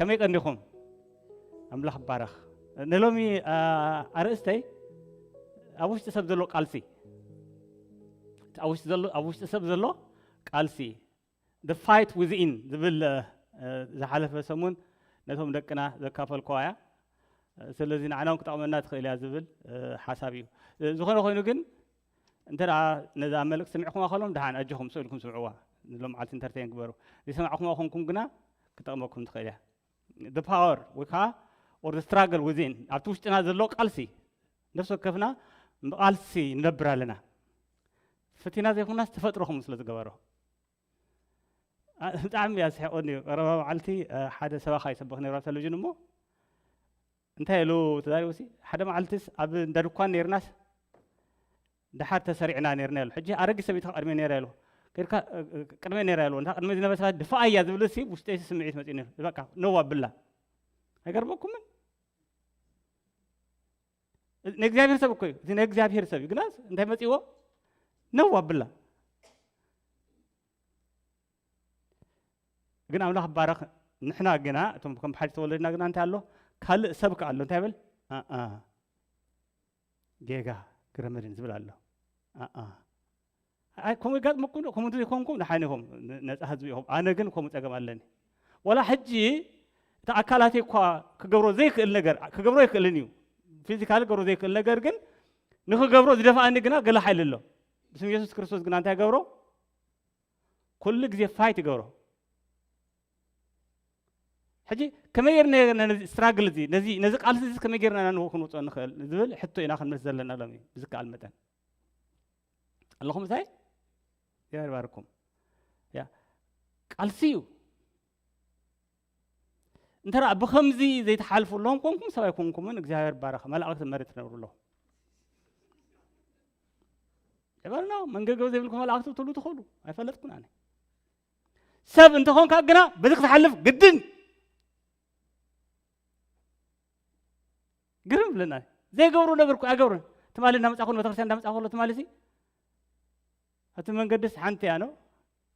ከመይ ቀኒኹም? ኣምላኽ ይባረኽ። ንሎሚ፣ ኣ፣ ኣርእስተይ ኣብ ውሽጢ ሰብ ዘሎ ቃልሲ፣ ኣብ ውሽጢ ዘሎ፣ ኣብ ውሽጢ ሰብ ዘሎ ቃልሲ፣ the fight within ዝብል፣ እ፣ ዝሓለፈ ሰሙን ነቶም ደቅና ዘካፈልኩዋ እያ። ስለዚ ንዓና እውን ክጠቕመና ትኽእል እያ ዝብል፣ እ፣ ሓሳብ እዩ። እ፣ ዝኾነ ኮይኑ ግን እንተ ደኣ ነዛ መልእክቲ ሰሚዕኩማ ከሎም ደሓን ኣጆኹም ስቕ ኢልኩም ስምዕዋ። ንሎም መዓልቲ ኢንተርቴን ግበሩ። ዘይሰማዕኩማ ኮንኩም ግና ክጠቕመኩም ትኽእል እያ። The power ወይ ከዓ or the struggle within ኣብቲ ውሽጥና ዘሎ ቃልሲ፣ ነፍሲ ወከፍና ብቃልሲ ንነብር ኣለና። ፈቲና ዘይኮናስ ተፈጥሮ ከምኡ ስለ ዝገበሮ። ኣ፣ ብጣዕሚ እያ ዝስሕቐኒ እዩ። ቀረባ መዓልቲ፣ እ፣ ሓደ ሰባኻ ይሰብኽ ነይሩ ኣብ ቴሌቪዥን እሞ እንታይ ኢሉ ተዛሪቡ ሲ፣ ሓደ መዓልትስ ኣብ እንዳ ድኳን ነይርናስ ደሓር ተሰሪዕና ነይርና ኢሉ። ሕጂ ኣረጊት ሰበይቲ ቅድሚ ነይራ ኢሉ። ከድካ፣ እ፣ እ፣ ቅድሚ ነይራ ኢሉ። እንታ ቅድሚ ዝነበረ ሰባት ድፋኣያ ዝብል ሲ ውሽጠይ ስምዒት መጺኡ ነይሩ። በቃ ነዋ ብላ። ኣይገርመኩምን? ንእግዚኣብሔር ሰብ እኮ እዩ። እቲ ንእግዚኣብሔር ሰብ እዩ። ግናስ እንታይ መጺዎ? ነዋ ብላ። ግን ኣምላኽ ባረኽ። ንሕና ግና እቶም ከም ብሓድሽ ተወለድና ግና እንታይ ኣሎ? ካልእ ሰብ ከ ኣሎ። እንታይ ይብል? ኣኣ፣ ጌጋ ግረመልን ዝብል ኣሎ። ኣኣ። ኣይ፣ ከምኡ ይጋጥመኩም ዶ? ከምኡ እንተዘይኮንኩም ደሓን ኢኹም። ን-፣ ነጻ ህዝቢ ኢኹም። ኣነ ግን ከምኡ ጸገም ኣለኒ። ዋላ ሕጂ እቲ ኣካላተይ እኳ ክገብሮ ዘይክእል ነገር፣ ክገብሮ ኣይክእልን እዩ። ፊዚካሊ ክገብሮ ዘይክእል ነገር ግን ንክገብሮ ዝደፍኣኒ ግና ገለ ሓይሊ ኣሎ። ብስም የሱስ ክርስቶስ ግና እንታይ ይገብሮ? ኩሉ ግዜ ፋይት ይገብሮ። ሕጂ ከመይ ጌርና ነዚ ስትራግል እዚ፣ ነዚ፣ ነዚ ቃልሲ እዚ ከመይ ጌርና ኢና ንጎ ክንወፅኦ ንኽእል ዝብል ሕቶ ኢና ክንመልስ ዘለና ሎሚ ብዝከኣል መጠን። ኣለኹም ምሳይ? እግዚኣብሔር ይባርኩም። ያ፣ ቃልሲ እዩ። እንተ ደኣ ብኸምዚ ዘይትሓልፉ ኣለኹም ኮንኩም ሰብ ኣይኮንኩምን። እግዚኣብሔር ይባረኽ። መላእክቲ መሬት ትነብሩ ኣለኹም። ይበልና፣ መንገገብ ዘይብልኩም መላእክቲ ትብሉ ትኽእሉ። ኣይፈለጥኩን ኣነ። ሰብ እንተኾንካ ግና በዚ ክትሓልፍ ግድን። ግርም ብለና። ዘይገብሩ ነገር እኮ ኣይገብሩን። ትማሊ እንዳመጻኹ፣ ቤተክርስትያን እንዳመጻኹ ከሎ ትማሊ ሲ፣ እቲ መንገድስ ሓንቲ እያ ነው።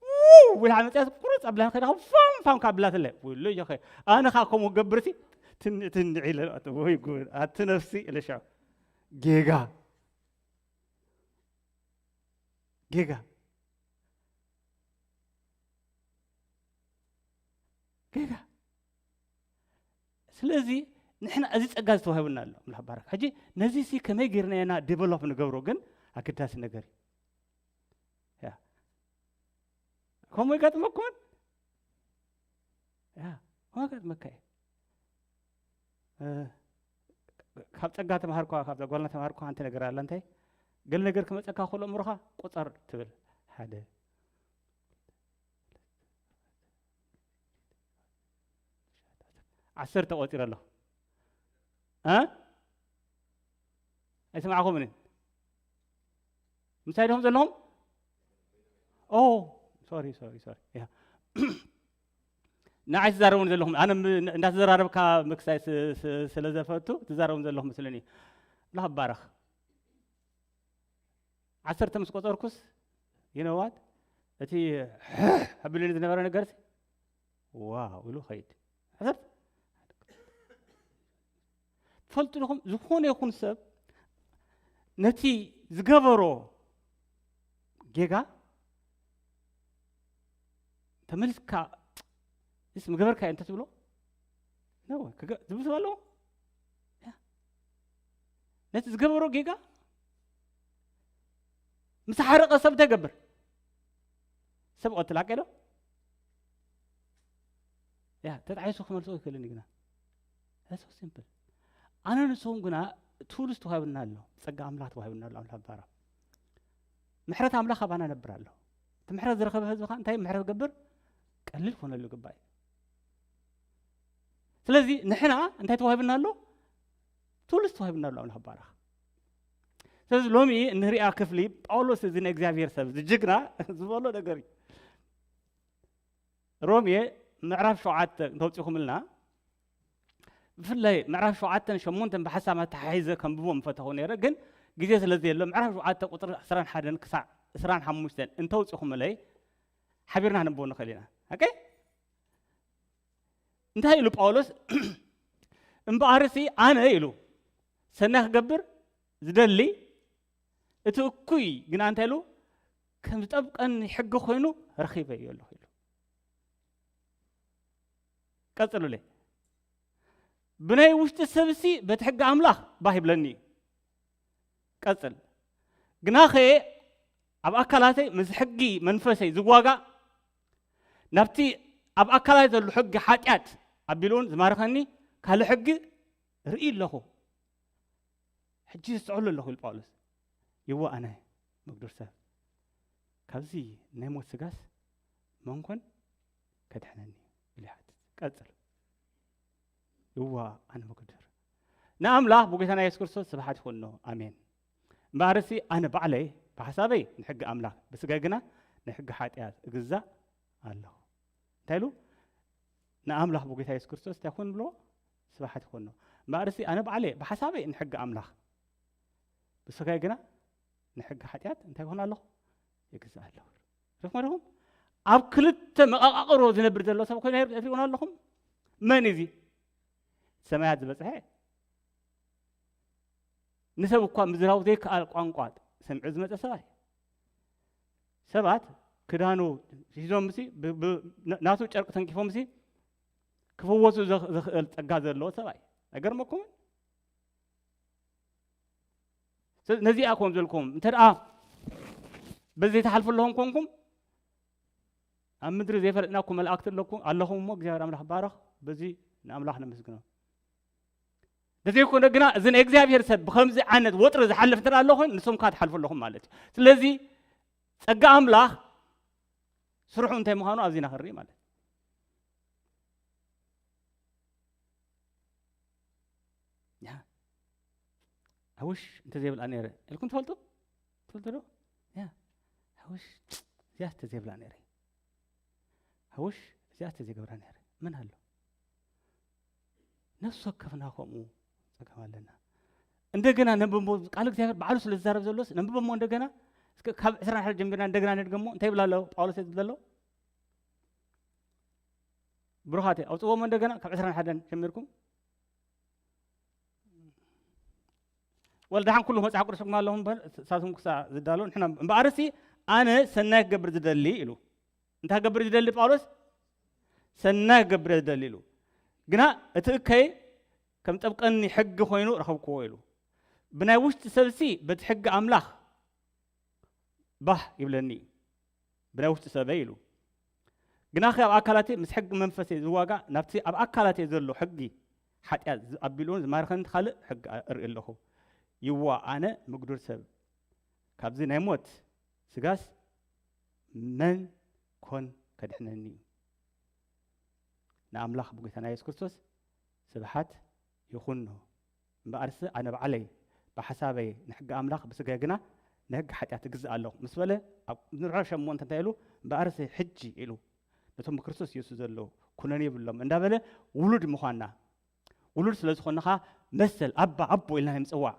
ው! ኢላ መጽያስ ቁርጽ ኣብላ ከይዳ ፋም ፋም ካብላትለ። ውሉ ይኸ። ኣነ ኻ ከምኡ ገብር ሲ፣ ትንዕ ትንዕ ኢለ፣ ወይ ጉድ፣ ኣቲ ነፍሲ ኢለ ሻው። ጌጋ። ጌጋ። ጌጋ። ስለዚ ንሕና እዚ ጸጋ ዝተዋህበና ኣሎ፣ ኣምላኽ ባረክ። ሕጂ ነዚ ሲ ከመይ ጌርና ኢና ዴቨሎፕ ንገብሮ ግን ኣገዳሲ ነገር እዩ። ያ። ከምኡ ይገጥመኩምን? ያ፣ ከምኡ ይገጥመካ እዩ። እ፣ ካብ ጸጋ ተማሃርኳ፣ ካብ ጓልና ተማሃርኳ ሓንቲ ነገር ኣላ። እንታይ? ገለ ነገር ክመጸካ ከሎ እምሮኻ ቁጸር ትብል። ሓደ። ዓሰርተ ቆጺረ ኣለኹ። እ? ኣይሰማዕኩምን? ምሳይ ዲኹም ዘለኹም? ኦ፣ ሶሪ፣ ሶሪ፣ ሶሪ። ያ። ንዓይ ትዛረቡን ዘለኹም፣ ኣነ ም-፣ እንዳተዘራረብካ ምክሳይ ስ-፣ ስ-፣ ስለ ዘፈቱ ትዛረቡን ዘለኹም መስለኒ። ኣምላኽ ይባረኽ። ዓሰርተ ምስ ቆጸርኩስ፣ you know what? እቲ ሕሕ ኣብሉኒ ዝነበረ ነገርሲ፣ ዋው ኢሉ ኸይድ። ዓሰርተ። ትፈልጡ ዲኹም፣ ዝኾነ ይኹን ሰብ ነቲ ዝገበሮ ጌጋ ተመሊስካ፣ "እስ ምገበርካዮ?" እንተትብሎ፣ "ነው" ክገ-፣ ዝብል ሰብ ኣለዎ? ያ። ነቲ ዝገበሮ ጌጋ ምስ ሓረቐ ሰብ እንታይ ይገብር? ሰብ ይቐትል፣ ሓቀይ ዶ? ያ፣ ተጣሒሱ ክመልሶ ኣይክእልን እዩ ግና። That's so simple። ኣነ ንስኹም ግና ቱልስ ተዋሂብና ኣሎ፣ ጸጋ ኣምላኽ ተዋሂብና ኣሎ፣ ኣምላኽ ባራ። ምሕረት ኣምላኽ ኣባና ነብር ኣሎ። እቲ ምሕረት ዝረኸበ ህዝቢ ኸኣ እንታይ ምሕረት ክገብር? ቀሊል ክኾነሉ ይግባእ እዩ። ስለዚ ንሕና እንታይ ተዋሂብና ኣሎ? ቱልስ ተዋሂብና ኣሎ፣ ኣምላኽ ባረኽ። ስለዚ ሎሚ እንሪኣ ክፍሊ ጳውሎስ እዚ ናይ እግዚኣብሔር ሰብ፣ እዚ ጅግና ዝበሎ ነገር እዩ። ሮሜ ምዕራፍ ሸውዓተ እንተውጺኹምልና፣ ብፍላይ ምዕራፍ ሸውዓተን ሸሞንተን ብሓሳብ ኣተሓሒዘ ከንብቦ ምፈተኹ ነይረ፣ ግን ግዜ ስለ ዘየሎ ምዕራፍ ሸውዓተ ቁጽሪ ዕስራን ሓደን ክሳዕ ዕስራን ሓሙሽተን እንተውጺኹምለይ ሓቢርና ክንብቦ ንኽእል ኢና። ኦኬ? እንታይ ኢሉ ጳውሎስ? እምበኣርሲ ኣነ ኢሉ፣ ሰናይ ክገብር ዝደሊ፣ እቲ እኩይ ግና እንታይ ኢሉ? ከም ዝጠብቀኒ ሕጊ ኮይኑ ረኺበዮ ኣለኹ ኢሉ። ቀጽሉለይ። ብናይ ውሽጢ ሰብሲ በቲ ሕጊ ኣምላኽ ባህ ይብለኒ እዩ። ቀጽል። ግናኸ ኣብ ኣካላተይ ምስ ሕጊ መንፈሰይ ዝዋጋእ፣ ናብቲ ኣብ ኣካላት ዘሎ ሕጊ ሓጢኣት ኣቢሉ እውን ዝማርኸኒ ካልእ ሕጊ ርኢ ኣለኹ። ሕጂ ዝስዕሉ ኣለኹ ኢሉ ጳውሎስ። ይዋ ኣነ መግዱር ሰብ፣ ካብዚ ናይ ሞት ስጋስ መንኮን ከድሕነኒ ኢሉ ይሓትት። ቀጽል። ይዋ ኣነ መግዱር። ንኣምላኽ ብጎይታና የሱስ ክርስቶስ ስብሓት ይኹኖ። ኣሜን። እምበኣርሲ ኣነ ባዕለይ ብሓሳበይ ንሕጊ ኣምላኽ፣ ብስጋይ ግና ንሕጊ ሓጢኣት እግዛእ ኣለኹ። እንታይ ኢሉ? ንኣምላኽ ብጎይታ የሱስ ክርስቶስ እንታይ ይኹን ብሎ? ስብሓት ይኹኖ። እምበኣርሲ ኣነ ባዕለይ ብሓሳበይ ንሕጊ ኣምላኽ፣ ብስጋይ ግና ንሕጊ ሓጢኣት እንታይ ይኹን ኣለኹ? ይግዛእ ኣለኹ። ርኢኹም ኣለኹም? ኣብ ክልተ መቓቓቕሮ ዝነብር ዘሎ ሰብ ኮይኑ ትሪእውን ኣለኹም? መን እዚ? ሰማያት ዝበጽሐ፣ ንሰብ እኳ ምዝራብ ዘይከኣል ቋንቋ ሰሚዑ ዝመጸ ሰብኣይ። ሰባት ክዳኑ ሒዞም ምሲ፣ ብ-፣ ብ-፣ ና-፣ ናቱ ጨርቂ ተንኪፎም ምሲ፣ ክፍወሱ ዘኽ-፣ ዘኽእል ጸጋ ዘለዎ ሰብኣይ። ኣይገርመኩምን? ስ-፣ ነዚኣ ኮም ዘልኩም፣ እንተ ደኣ በዚ ተሓልፉ ኣለኹም ኮንኩም፣ ኣብ ምድሪ ዘይፈለጥናኩም መላእክቲ ኣለኩም፣ ኣለኹም እሞ፣ እግዚኣብሔር ኣምላኽ ባረኽ፣ በዚ ንኣምላኽ ነመስግኖ። እንተዘይኮነ ግና፣ እዚ ናይ እግዚኣብሔር ሰብ ብኸምዚ ዓይነት ወጥሪ ዝሓልፍ እንተ ደኣ ኣሎ ኮይኑ፣ ንስኹም ከኣ ትሓልፉ ኣለኹም ማለት እዩ። ስለዚ፣ ጸጋ ኣምላኽ ስርሑ እንታይ ምዃኑ ኣብዚና ክንርኢ ማለት እዩ። ያ፣ ኣውሽ እንተዘይብላ ነይረ ኢልኩም ትፈልጡ? ትፈልጡ ዶ? ያ፣ ኣውሽ እዚኣ እንተዘይብላ ነይረ፣ ኣውሽ እዚኣ እንተዘይገብራ ነይረ፣ መን ኣሎ? ነፍሲ ወከፍና ከምኡ ጸገም ኣለና። እንደገና ነንብቦ፣ ቃል እግዚኣብሔር ባዕሉ ስለ ዝዛረብ ዘሎስ፣ ነንብቦ እሞ እንደገና፣ እስከ ካብ ዕስራን ሓደ ጀሚርና እንደገና ንድገሞ። እንታይ ይብል ኣሎ ጳውሎስ? ዝብል ዘሎ፣ ብሩኻት፣ ኣውጽእዎ እሞ እንደገና ካብ ዕስራን ሓደን ጀሚርኩም። ወላ ደሓን ኩሉ መጽሓፍ ቅዱስ ትርጉም ኣለኹም እምበር፣ እሳቶም ክሳዕ ዝዳለዉ፣ ንሕና እምበኣርሲ፣ ኣነ ሰናይ ክገብር ዝደሊ ኢሉ። እንታይ ክገብር ዝደሊ ጳውሎስ? ሰናይ ክገብር ዝደሊ ኢሉ። ግና እቲ እከይ ከም ጠብቀኒ ሕጊ ኮይኑ ረኸብክዎ ኢሉ። ብናይ ውሽጢ ሰብሲ በቲ ሕጊ ኣምላኽ ባህ ይብለኒ እዩ። ብናይ ውሽጢ ሰበይ ኢሉ። ግናኸ ኣብ ኣካላተይ ምስ ሕጊ መንፈሰይ ዝዋጋእ፣ ናብቲ ኣብ ኣካላተይ ዘሎ ሕጊ ሓጢኣት ዝ-፣ ኣቢሉ እውን ዝማርኸኒ ካልእ ሕጊ ኣ-፣ እርኢ ኣለኹ። ይዋ ኣነ ምጉዱር ሰብ፣ ካብዚ ናይ ሞት ስጋስ መን ኮን ከድሕነኒ እዩ? ንኣምላኽ ብጎይታና የሱስ ክርስቶስ ስብሓት ይኹኖ። እምበኣርሲ ኣነ ባዕለይ ብሓሳበይ ንሕጊ ኣምላኽ፣ ብስጋይ ግና ንሕጊ ሓጢኣት እግዛእ ኣለኹ ምስ በለ፣ ኣብ ንርሖ ሸሞንተ እንታይ ኢሉ? እምበኣርሲ ሕጂ ኢሉ፣ ነቶም ብክርስቶስ የሱስ ዘለዉ ኩነኔ ይብሎም እንዳበለ፣ ውሉድ ምዃንና፣ ውሉድ ስለ ዝኾንና ኸኣ መሰል ኣባ፣ ኣቦ ኢልና ናይ ምጽዋዕ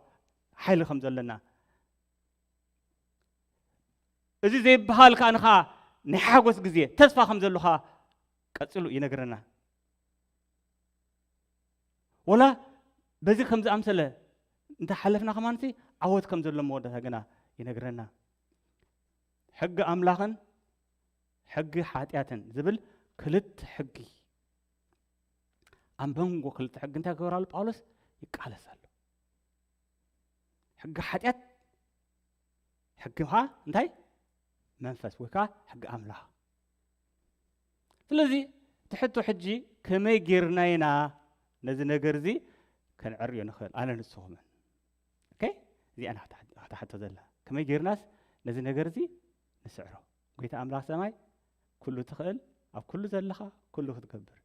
ሓይሊ ከም ዘለና፣ እዚ ዘይበሃል ከኣ ንኻ ናይ ሓጎስ ግዜ፣ ተስፋ ከም ዘሎ ኸኣ ቀጺሉ ይነግረና። ወላ በዚ ከም ዝኣምሰለ እንተ ሓለፍና ከማንሲ፣ ዓወት ከም ዘሎ መወዳእታ ግና ይነግረና። ሕጊ ኣምላኽን ሕጊ ሓጢኣትን ዝብል ክልተ ሕጊ፣ ኣብ መንጎ ክልተ ሕጊ እንታይ ክገብር ኣሎ ጳውሎስ? ይቃለስ ኣሎ። ሕጊ ሓጢኣት፣ ሕጊ ኸዓ እንታይ? መንፈስ ወይ ከዓ ሕጊ ኣምላኽ። ስለዚ እቲ ሕቶ ሕጂ ከመይ ጌርና ኢና ነዚ ነገር እዚ ከነዕርዮ ንኽእል? ኣነ ንስኹምን። ኦኬ? እዚኣ እያ እታ ሕቶ ዘላ። ከመይ ጌርናስ ነዚ ነገር እዚ ንስዕሮ? ጎይታ ኣምላኽ ሰማይ፣ ኩሉ ትኽእል፣ ኣብ ኩሉ ዘለኻ ኩሉ ክትገብር፣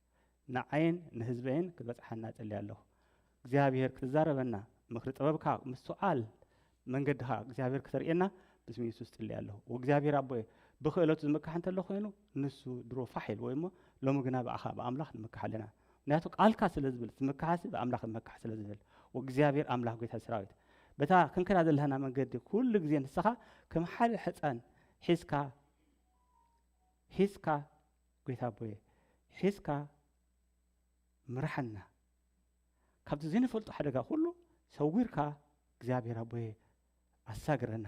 ንዓይን ንህዝበይን ክትበጽሓና እጽሊ ኣለኹ። እግዚኣብሔር ክትዛረበና፣ ምኽሪ ጥበብካ፣ ምስትውዓል መንገድኻ እግዚኣብሔር ክተርእየና ብስም የሱስ እጽሊ ኣለኹ። ወእግዚኣብሔር ኣቦየ፣ ብኽእለቱ ዝምካሕ እንተሎ ኮይኑ፣ ንሱ ድሮ ፋሕ ኢልዎ እዩ እሞ፣ ሎሚ ግና ብኣኻ ብኣምላኽ ንምካሕ ኣለና። ምኽንያቱ ቃልካ ስለ ዝብል፣ ዝምካሕሲ ብኣምላኽ ይመካሕ ስለ ዝብል። ወእግዚኣብሔር ኣምላኽ ጎይታ ሰራዊት፣ በታ ክንከዳ ዘለና መንገዲ ኩሉ ግዜ ንስኻ ከም ሓደ ሕፃን ሒዝካ፣ ሒዝካ፣ ጎይታ ኣቦየ፣ ሒዝካ ምርሓና። ካብቲ ዘይንፈልጦ ሓደጋ ኩሉ ሰዊርካ እግዚኣብሔር ኣቦየ ኣሳግረና።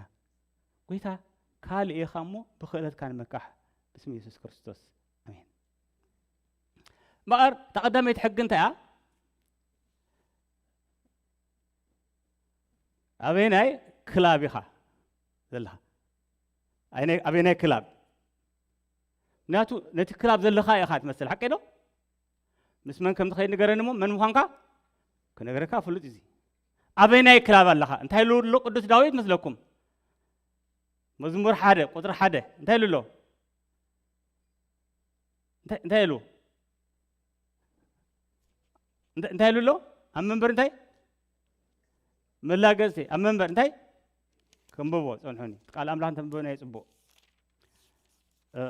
ጎይታ ካልእ ኢኻ እሞ ብኽእለትካ ንምካሕ ብስም የሱስ ክርስቶስ። ኣሜን። እምበኣር እታ ቀዳመይቲ ሕጊ እንታይ እያ? ኣበየናይ ክላብ ኢኻ ዘለኻ? ኣይናይ-፣ ኣበየናይ ክላብ? ምክንያቱ ነቲ ክላብ ዘለኻ ኢኻ ትመስል፣ ሓቀይ ዶ? ምስ መን ከም ትኸይድ ንገረኒ እሞ መን ምዃንካ ክነግረካ ፍሉጥ እዩ። ኣበየናይ ክላብ ኣለኻ? እንታይ ኢሉ ኣሎ ቅዱስ ዳዊት መስለኩም? መዝሙር ሓደ ቁጽሪ ሓደ እንታይ ኢሉ ኣሎ? እንታይ፣ እንታይ ኢሉ? እንታይ፣ እንታይ ኢሉ ኣሎ? ኣብ መንበር እንታይ? መላገጽቲ። ኣብ መንበር እንታይ? ከንብቦ፣ ጸንሑኒ። ቃል ኣምላኽ እንተንብቦ ናይ ጽቡቕ። እ፣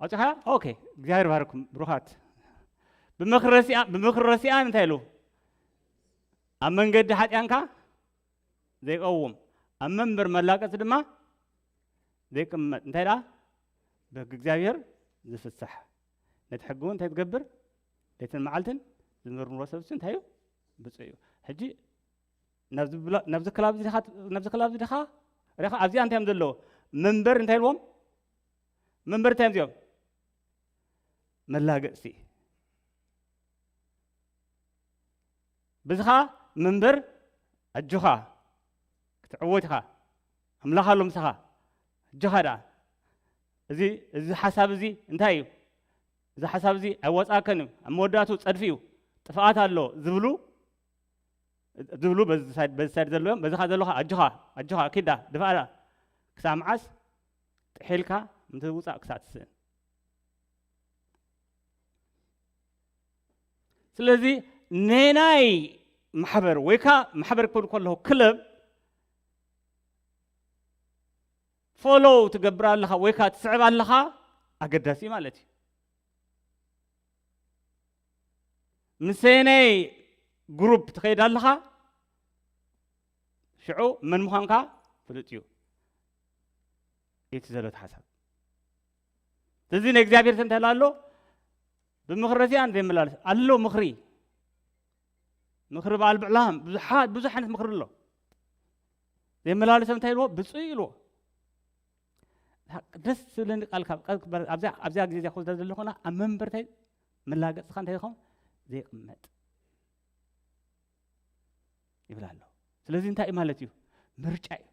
ኣውጺኻ? ኦኬ። እግዚኣብሔር ባርኩም፣ ብሩኻት። ብምኽሪ ረሲኣ-፣ ብምኽሪ ረሲኣን እንታይ ኢሉ? ኣብ መንገዲ ሓጢኣንካ ዘይቀውም፣ ኣብ መንበር መላገጽቲ ድማ ዘይቅመጥ። እንታይ ደኣ? ብሕጊ እግዚኣብሔር ዝፍሳሕ። ነቲ ሕጊ እውን እንታይ ትገብር? ለይትን መዓልትን ዝምርምሮ ሰብሲ እንታይ እዩ? ብፁዕ እዩ። ሕጂ ናብዚ ብላ-፣ ናብዚ ክላብ እዚ ዲኻ፣ ናብዚ ክላብ እዚ ዲኻ? ሪኻ ኣብዚኣ እንታይ እዮም ዘለዉ? መንበር እንታይ ኢልዎም? መንበር እንታይ እዮም እዚኦም? መላገጽቲ። በዚ ኸኣ መንበር ኣጆኻ ክትዕወት ኢኻ። ኣምላኽ ኣሎ ምሳኻ። ኣጆኻ ደኣ። እዚ፣ እዚ ሓሳብ እዚ እንታይ እዩ? እዚ ሓሳብ እዚ ኣይወጻእከን እዩ። ኣብ መወዳእቱ ጸድፊ እዩ። ጥፍኣት ኣሎ ዝብሉ፣ ዝብሉ በዚ ሳይድ፣ በዚ ሳይድ ዘለዎም፣ በዚ ኸኣ ዘለኻ ኣጆኻ፣ ኣጆኻ፣ ኪድ ደኣ፣ ድፋእ ደኣ። ክሳብ መዓስ? ጥሒልካ ምትውጻእ ክሳብ ትስእን። ስለዚ ነናይ ማሕበር ወይ ከኣ ማሕበር ክብል ከለኹ ክለብ ፎሎው ትገብር ኣለኻ ወይ ከኣ ትስዕብ ኣለኻ ኣገዳሲ እዩ ማለት እዩ። ምሰየናይ ግሩፕ ትኸይድ ኣለኻ ሽዑ መን ምዃንካ ፍሉጥ እዩ። እቲ ዘሎ እቲ ሓሳብ። ስለዚ ንእግዚኣብሔር ተንተላ ኣሎ፣ ብምኽሪ ረሲኣን ዘይመላለስ ኣሎ ምኽሪ። ምኽሪ በዓል ብዕላም ብዙሓት፣ ብዙሕ ዓይነት ምኽሪ ኣሎ። ዘይመላለሰ እንታይ ኢልዎ? ብፁዕ ኢልዎ። ደስ ዝብለኒ ቃል ካብ፣ ቃል ክበ-፣ ኣብዚኣ፣ ኣብዚኣ ግዜ እዚኣ ክወስዳ ዘለኹና ኣብ መንበርታይ መላገጽኻ እንታይ ይኸውን? ዘይቕመጥ ይብል ኣሎ። ስለዚ እንታይ እዩ ማለት እዩ? ምርጫ እዩ።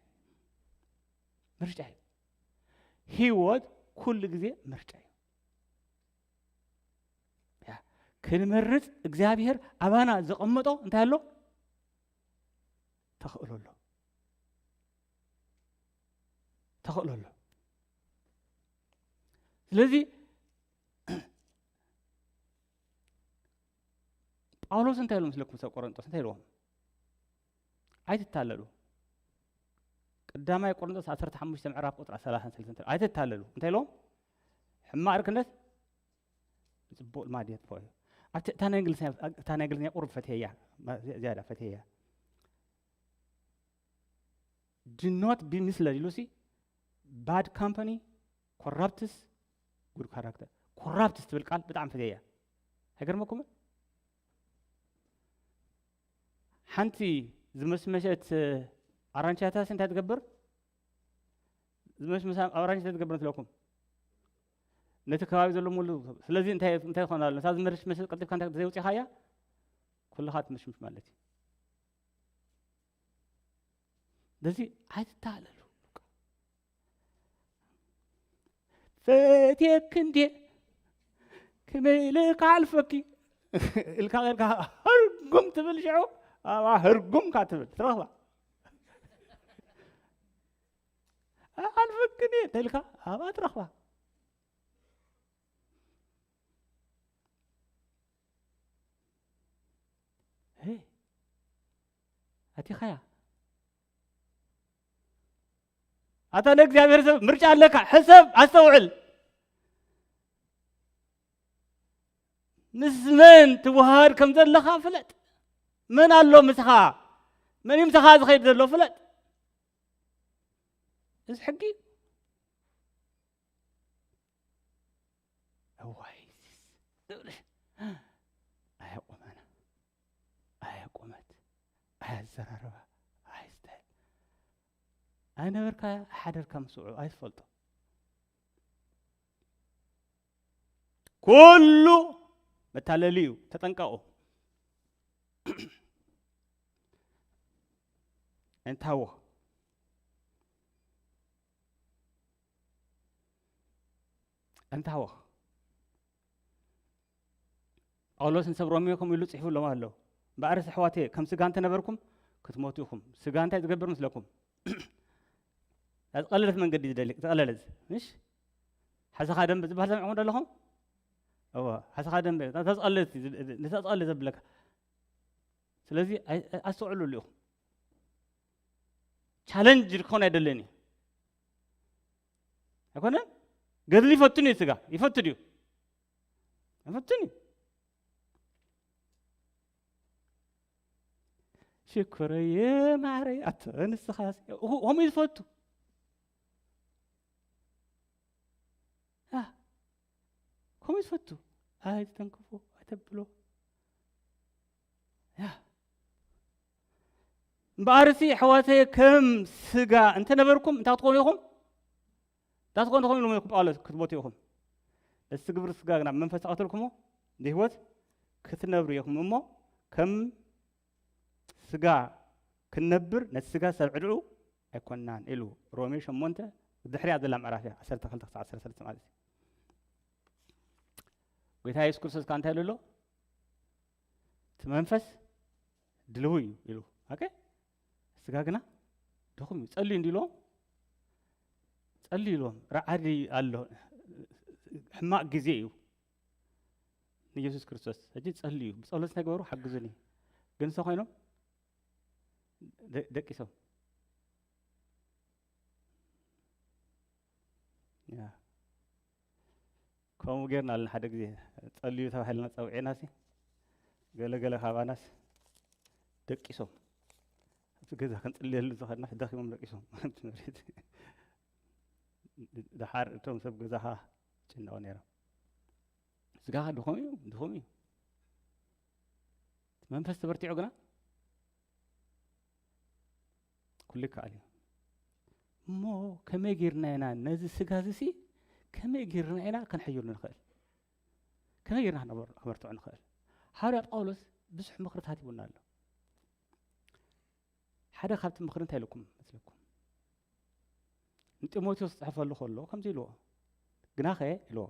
ምርጫ እዩ። ህይወት ኩሉ ግዜ ምርጫ እዩ። ያ፣ ክንመርጽ እግዚኣብሔር ኣባና ዘቐመጦ እንታይ ኣሎ? ተኽእሎ ኣሎ። ተኽእሎ ኣሎ። ስለዚ ጳውሎስ እንታይ ኢሉ መስለኩም? ሰብ ቆሮንጦስ እንታይ ኢልዎም? ኣይትታለሉ። ቀዳማይ ቆሮንጦስ ዓሰርተ ሓሙሽተ ምዕራፍ ቁጥሪ ሰላሳን ሰለስተን እንታይ፣ ኣይትታለሉ። እንታይ ኢልዎም? ሕማቕ ርክነት ብጽቡቕ ልማድ የጥፍኦ እዩ። ኣብቲ፣ እታ ናይ እንግሊዝኛ፣ እታ ናይ እንግሊዝኛ ቁሩብ ፈትየያ፣ ዝያዳ ፈትየያ። Do not be misled ኢሉሲ፣ bad company corrupts good character። ኮራፕትስ ትብል ቃል ብጣዕሚ ፈትየያ። ኣይገርመኩምን? ሓንቲ ዝመስመሸት ኣራንቻታስ እንታይ ትገብር? ዝመስመስ ኣራንቻ እንታይ ትገብር ትለኩም? ነቲ ከባቢ ዘሎ ሙሉ። ስለዚ እንታይ፣ እንታይ ይኾን ኣሎ? ነታ ዝመሽመሸት ቀልጢፍካ እንታይ ዘይውፅኻያ? ኩልኻ ትምሽምሽ ማለት እዩ። ስለዚ ኣይትተሃለሉ። ፈትየኪ እንድየ፣ ከመይ ኢለ ክሓልፈኪ? ኢልካ ቐልካ ህርጉም ትብል፣ ሽዑ ኣብኣ ህርጉምካ ትብል ትረኽባ። ኣልፈክን እየ እንተ ኢልካ ኣብኣ ትረኽባ። ሄ፣ ኣቲኻያ። ኣታ ንእግዚኣብሔር ሰብ ምርጫ ኣለካ። ሕሰብ፣ ኣስተውዕል። ምስ መን ትወሃሃድ ከም ዘለኻ ፍለጥ። መን ኣሎ ምሳኻ? መን እዩ ምሳኻ ዝኸይድ ዘሎ? ፍለጥ። እዚ ሕጊ እዩ። እዋይ፣ ዝብል። ኣየ ቁመና፣ ኣየ ቁመት፣ ኣየ ኣዘራርባ፣ ኣየ ስታይል። ኣይነበርካ፣ ኣይሓደርካ ምስኡ ኣይትፈልጦ። ኩሉ መታለሊ እዩ፣ ተጠንቀቑ። እንታዎ፣ እንታዎ። ጳውሎስ ንሰብ ሮሜ ከምኡ ኢሉ ጽሒፉሎም ኣሎ። እምበኣርስ ኣሕዋተየ፣ ከም ስጋ እንተነበርኩም ክትሞቱ ኢኹም። ስጋ እንታይ ዝገብር ምስለኩም? እታ ዝቐለለት መንገዲ ዝደሊ፣ ዝቐለለት፣ ምሽ? ሓሰኻ ደንበ ዝበሃል ሰሚዕኩም ዶ ኣለኹም? እወ፣ ሓሰኻ ደንበ፣ እታ ዝቐለለት፣ ነታ ዝቐለለት ዘብለካ። ስለዚ ኣይ-፣ ኣይ-፣ ኣስተውዕሉሉ ኢኹም። ቻለንጅ ክኾን ኣይደልን እዩ። ኣይኮነን? ገድሊ ይፈትን እዩ፣ ስጋ ይፈቱ ድዩ? ይፈትን እዩ። ሽኮረየ ማረይ፣ ኣቶ ንስኻስ? እኹ-፣ ከምኡ እዩ ዝፈቱ። ያ፣ ከምኡ እዩ ዝፈቱ። ኣይትተንክፎ፣ ኣይተብሎ። ያ። እምበኣርሲ፣ ኣሕዋተየ፣ ከም ስጋ እንተነበርኩም፣ እንታይ ክትኾኑ ኢኹም? እንታይ ክትኾኑ ኢኹም ኢሉ ጳውሎስ ክትሞቱ ኢኹም። ነቲ ግብሪ ስጋ ግና ብመንፈስ ኣቐተልኩሞ፣ ንህይወት ክትነብሩ ኢኹም እሞ፣ ከም ስጋ ክንነብር፣ ነቲ ስጋ ሰብ ዕድዑ ኣይኮንናን ኢሉ። ሮሜ ሸሞንተ፣ ድሕሪያ ዘላ ምዕራፍ እያ፣ ዓሰርተ ክልተ ክሳዕ ዓሰርተ ሰለስተ ማለት እዩ። ጎይታ የሱስ ክርስቶስ ከኣ እንታይ ኢሉ ኣሎ? እቲ መንፈስ ድልዊ እዩ ኢሉ። ኦኬ? ስጋ ግና ድኹም እዩ። ጸልዩ እንዲ ኢልዎም፣ ጸልዩ ኢልዎም፣ ረዓዲ ኣሎ፣ ሕማቕ ግዜ እዩ። ንየሱስ ክርስቶስ ሕጂ ጸልዩ፣ ብጸሎት እንታይ ገበሩ? ሓግዙኒ። ግን እንታይ ኮይኖም? ደ-፣ ደቂሶም። ያ። ከምኡ ጌርና ኣለና። ሓደ ግዜ ጸልዩ ተባሂልና ጸውዒናሲ፣ ገለ ገለ ካባናስ ደቂሶም። ኣብቲ ገዛ ክንጽልየሉ ዝኸድና ደኺሞም ደቂሶም። ኣብቲ መሬት። ደሓር እቶም ሰብ ገዛኻ ጭነቑ ነይሮም። ስጋኻ ድኹም እዩ፣ ድኹም እዩ። መንፈስ ተበርቲዑ ግና ኩሉ ይከኣል እዩ። እሞ ከመይ ጌርና ኢና ነዚ ስጋ እዚ ሲ፣ ከመይ ጌርና ኢና ከነሕይሉ ንኽእል? ከመይ ጌርና ክነበር-፣ ክነበርትዖ ንኽእል? ሃዋርያ ጳውሎስ ብዙሕ ምኽርታት ሂቡና ኣሎ። ሓደ ካብቲ ምኽሪ እንታይ ኢልኩም መስለኩም? ንጢሞቴዎስ ጽሕፈሉ ከሎ ከምዚ ኢልዎ፣ ግናኸ ኢልዎ፣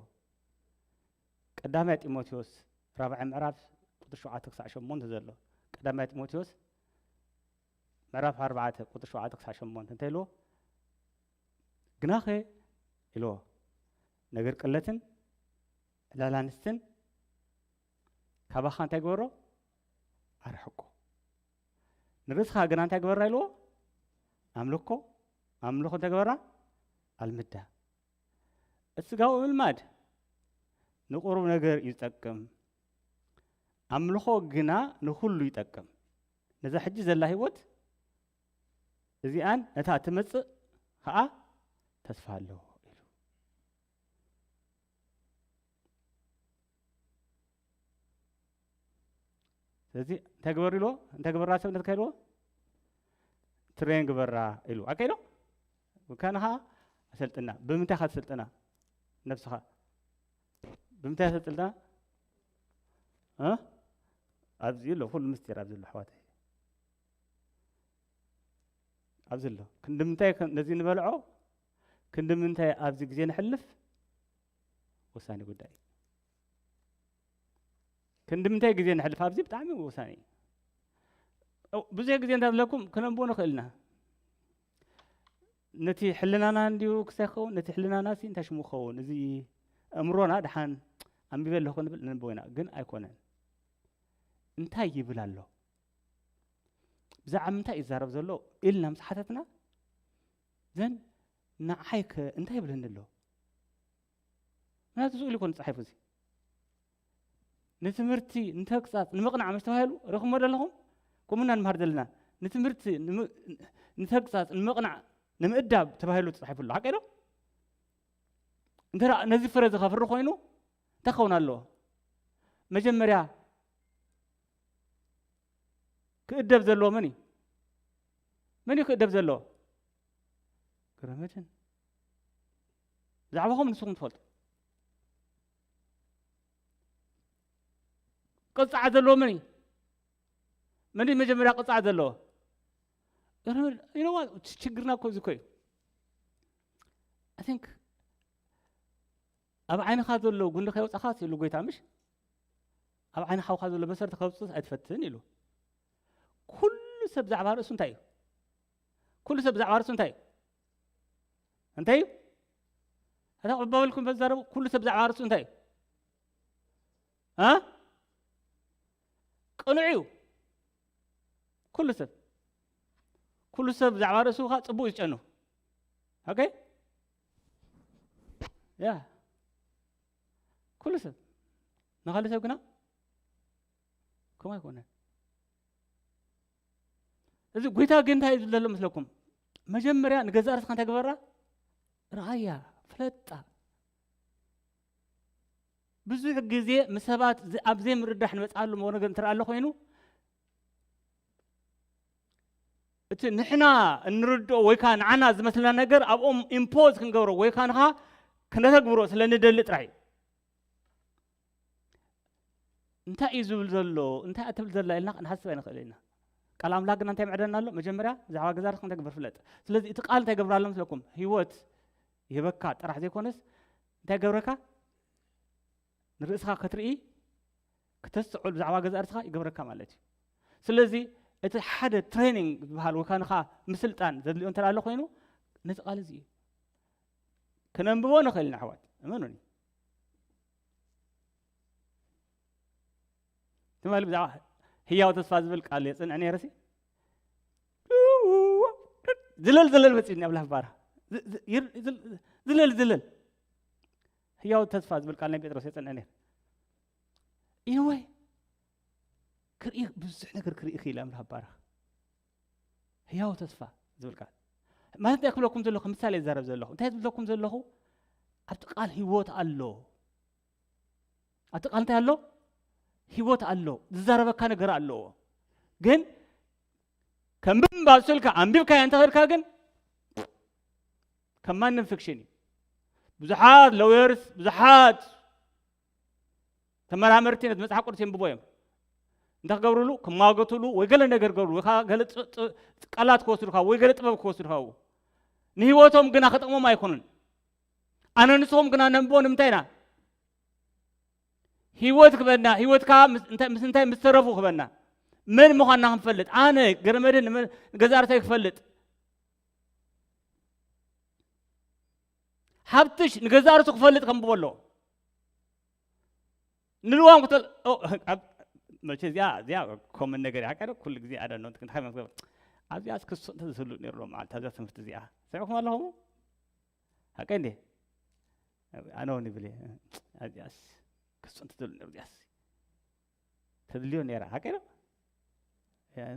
ቀዳማይ ጢሞቴዎስ ራብዓይ ምዕራፍ ቁጥሪ ሸውዓተ ክሳዕ ሸሞንተ ዘሎ፣ ቀዳማይ ጢሞቴዎስ ምዕራፍ ኣርባዕተ ቁጥሪ ሸውዓተ ክሳዕ ሸሞንተ እንታይ ኢልዎ? ግናኸ ኢልዎ፣ ነገር ቅለትን ዕላል ኣንስትን ካባኻ እንታይ ግበሮ? ኣርሕቆ። ንርእስኻ ግና እንታይ ግበራ ኢልዎ? ኣምልኮ፣ ኣምልኮ እንታይ ግበራ? ኣልምዳ። እቲ ስጋዊ ምልማድ ንቁሩብ ነገር እዩ ዝጠቅም፣ ኣምልኾ ግና ንኹሉ ይጠቅም። ነዛ ሕጂ ዘላ ህይወት እዚኣን ነታ እትመጽእ ኸኣ ተስፋ ኣለዎ ኢሉ። ስለዚ እንታይ ግበር ኢልዎ? እንታይ ግበራ ሰብ ነትካ ኢልዎ? ትሬን ግበራ ኢሉ። ኣከ ኢሎ? ከነ ኸዓ ኣሰልጥና። ብምንታይ ኻ ትሰልጥና? ነብስኻ። ብምንታይ ኣሰልጥና? እ? ኣብዚ ኣሎ፣ ኩሉ ምስጢር ኣብዚ ኣሎ፣ ኣሕዋተይ። ኣብዚ ኣሎ። ክንዲ ምንታይ ከ-፣ ነዚ ንበልዖ? ክንዲ ምንታይ ኣብዚ ግዜ ነሕልፍ? ወሳኒ ጉዳይ እዩ። ክንዲ ምንታይ ግዜ ነሕልፍ ኣብዚ ብጣዕሚ ወሳኒ እዩ። ኦ፣ ብዙሕ ግዜ እንታይ ዝብለኩም ክነንብቦ ንኽእል ኢና። ነቲ ሕልናና እንድዩ ክሳይ ክኸውን፣ ነቲ ሕልናና ሲ እንታይ ሽሙ ክኸውን? እዚ ኣእምሮና ደሓን ኣንቢበ ኣለኹ ክንብል ነንብቦ ኢና፣ ግን ኣይኮነን። እንታይ ይብል ኣሎ? ብዛዕባ ምንታይ እዩ ዝዛረብ ዘሎ? ኢልና ምስ ሓተትና፣ ዘን ንዓይ ከ እንታይ ይብለኒ ኣሎ? ምክንያቱ ስእሉ ይኮን ዝጸሓፉ እዚ። ንትምህርቲ፣ ንተግሳጽ፣ ንምቕናዕ ምስ ተባሂሉ ረኽሞ ዘለኹም፣ ከምኡ ኢና ንመሃር ዘለና። ንትምህርቲ፣ ንም-፣ ንተግሳጽ፣ ንምቕናዕ፣ ንምእዳብ ተባሂሉ ተጻሒፉ ኣሎ። ሓቀይ ዶ? እንተ ደኣ ነዚ ፍረ እዚ ከፍሪ ኮይኑ፣ እንታይ ክኸውን ኣለዎ? መጀመርያ ክእደብ ዘለዎ መን እዩ? መን እዩ ክእደብ ዘለዎ? ገብረመድህን። ብዛዕባኹም ንስኹም ትፈልጡ። ቅጻዕ ዘለዎ መን እዩ? መን እዩ መጀመርያ ቅጻዕ ዘለዎ? ገብረመድህን። You know what? ችግርና እኮ እዚ እኮ እዩ። I think ኣብ ዓይንኻ ዘሎ ጉንዲ ከየውጻኻ ኢሉ ጎይታ፣ ምሽ? ኣብ ዓይኒ ሓውካ ዘሎ በሰርቲ ከውጽእ ኣይትፈትን ኢሉ። ኩሉ ሰብ ብዛዕባ ርእሱ እንታይ እዩ? ኩሉ ሰብ ብዛዕባ ርእሱ እንታይ እዩ? እንታይ እዩ? ኣታ ዕባበልኩም በዛረቡ፣ ኩሉ ሰብ ብዛዕባ ርእሱ እንታይ እዩ? እ? ቅኑዕ እዩ። ኩሉ ሰብ፣ ኩሉ ሰብ ብዛዕባ ርእሱ ኸኣ ጽቡቕ እዩ ዝጨኑ። ኦኬ? ያ። ኩሉ ሰብ። ንኻልእ ሰብ ግና ከምኡ ኣይኮነን። እዚ ጎይታ ግን እንታይ እዩ ዝብል ዘሎ መስለኩም? መጀመርያ ንገዛእ ርእስኻ እንታይ ግበራ? ረኣያ፣ ፍለጣ። ብዙሕ ግዜ ምስ ሰባት ዝ-፣ ኣብ ዘይምርዳሕ ንመጽኣሉ ነገር እንትረኣ ኣሎ ኮይኑ፣ እቲ ንሕና እንርድኦ ወይ ከኣ ንዓና ዝመስለና ነገር ኣብኦም ኢምፖዝ ክንገብሮ ወይ ከኣ ንኻ ክነተግብሮ ስለ ንደሊ ጥራይ እዩ። እንታይ እዩ ዝብል ዘሎ? እንታይ እያ ትብል ዘላ? ኢልና ክንሓስብ ኣይንኽእል ኢና። ቃል ኣምላኽ ግና እንታይ ይምዕደና ኣሎ? መጀመርያ ብዛዕባ ገዛ ርእስኻ እንታይ ግበር ፍለጥ። ስለዚ እቲ ቃል እንታይ ይገብር ኣሎ መስለኩም? ህይወት ይህበካ ጥራሕ ዘይኮነስ እንታይ ይገብረካ? ንርእስኻ ክትርኢ፣ ክተስተውዕል ብዛዕባ ገዛ ርእስኻ ይገብረካ ማለት እዩ። ስለዚ እቲ ሓደ ትሬኒንግ ዝበሃል ወይ ከኣ ንኻ ምስልጣን ዘድልዮ እንተ ኣሎ ኮይኑ ነዚ ቃል እዚ እዩ። ክነንብቦ ንኽእል ኢና ኣሕዋት፣ እመኑኒ። ትማሊ ብዛዕባ ህያው ተስፋ ዝብል ቃል የጽንዕ ነይረ ሲ። ዝለል ዝለል መጺእኒ ኣብ ላፍባራ። ዝ-፣ ዝ-፣ ይር-፣ ዝል-፣ ዝለል ዝለል። ህያው ተስፋ ዝብል ቃል ናይ ጴጥሮስ የጽንዕ ነይረ። ኢንወይ ክርኢ፣ ብዙሕ ነገር ክርኢ ክኢለ ኣብ ላፍባራ። ህያው ተስፋ ዝብል ቃል። ማለት እንታይ ክብለኩም ዘለኹ? ምሳሌ ይዛረብ ዘለኹ። እንታይ ዝብለኩም ዘለኹ? ኣብቲ ቃል ህይወት ኣሎ። ኣብቲ ቃል እንታይ ኣሎ? ህይወት ኣሎ። ዝዛረበካ ነገር ኣለዎ። ግን ከም ምንባብ ስልካ ኣንቢብካዮ እንተኸድካ ግን ከም ማንም ፊክሽን እዩ። ብዙሓት ሎየርስ፣ ብዙሓት ተመራመርቲ ነቲ መጽሓፍ ቅዱስ የንብቦ እዮም። እንታይ ክገብርሉ? ክማገትሉ ወይ ገለ ነገር ክገብርሉ፣ ወይ ከኣ ገለ ጥ-፣ ጥ-፣ ቃላት ክወስዱ ካብ፣ ወይ ገለ ጥበብ ክወስዱ ካብ። ንህይወቶም ግና ክጠቕሞም ኣይኮኑን። ኣነ ንስኹም ግና ነንብቦ ንምንታይ ኢና? ህይወት ክበና፣ ህይወትካ ምስ እንታይ፣ ምስ እንታይ ምስ ተረፉ ክበና። መን ምዃንና ክንፈልጥ። ኣነ ገረመድህን ንመ-፣ ንገዛእ ርእሰይ ክፈልጥ። ሓብትሽ ንገዛእ ርእሱ ክፈልጥ ከንብቦ ኣለዎ። ንልዋም ክተ-፣ ኦ፣ ኣብ-፣ መቸ እዚኣ፣ እዚኣ ኮመን ነገር እያ። ሓቂ ዶ? ኩሉ ግዜ ኣደኖ፣ እንታይ መስገብ። ኣብዚኣስ ክሱ እንተ ዝህሉ ነይሩ ሎም መዓልቲ፣ ኣብዛ ትምህርቲ እዚኣ። ሰሚዕኩም ኣለኹም? ሓቂ እንዴ? ኣነ እውን ይብል እየ። ኣብዚኣስ ክሱ እንተ ዝህሉ ነይሩ፣ እዚኣስ ተድልዮ ነይራ። ሓቂ ዶ?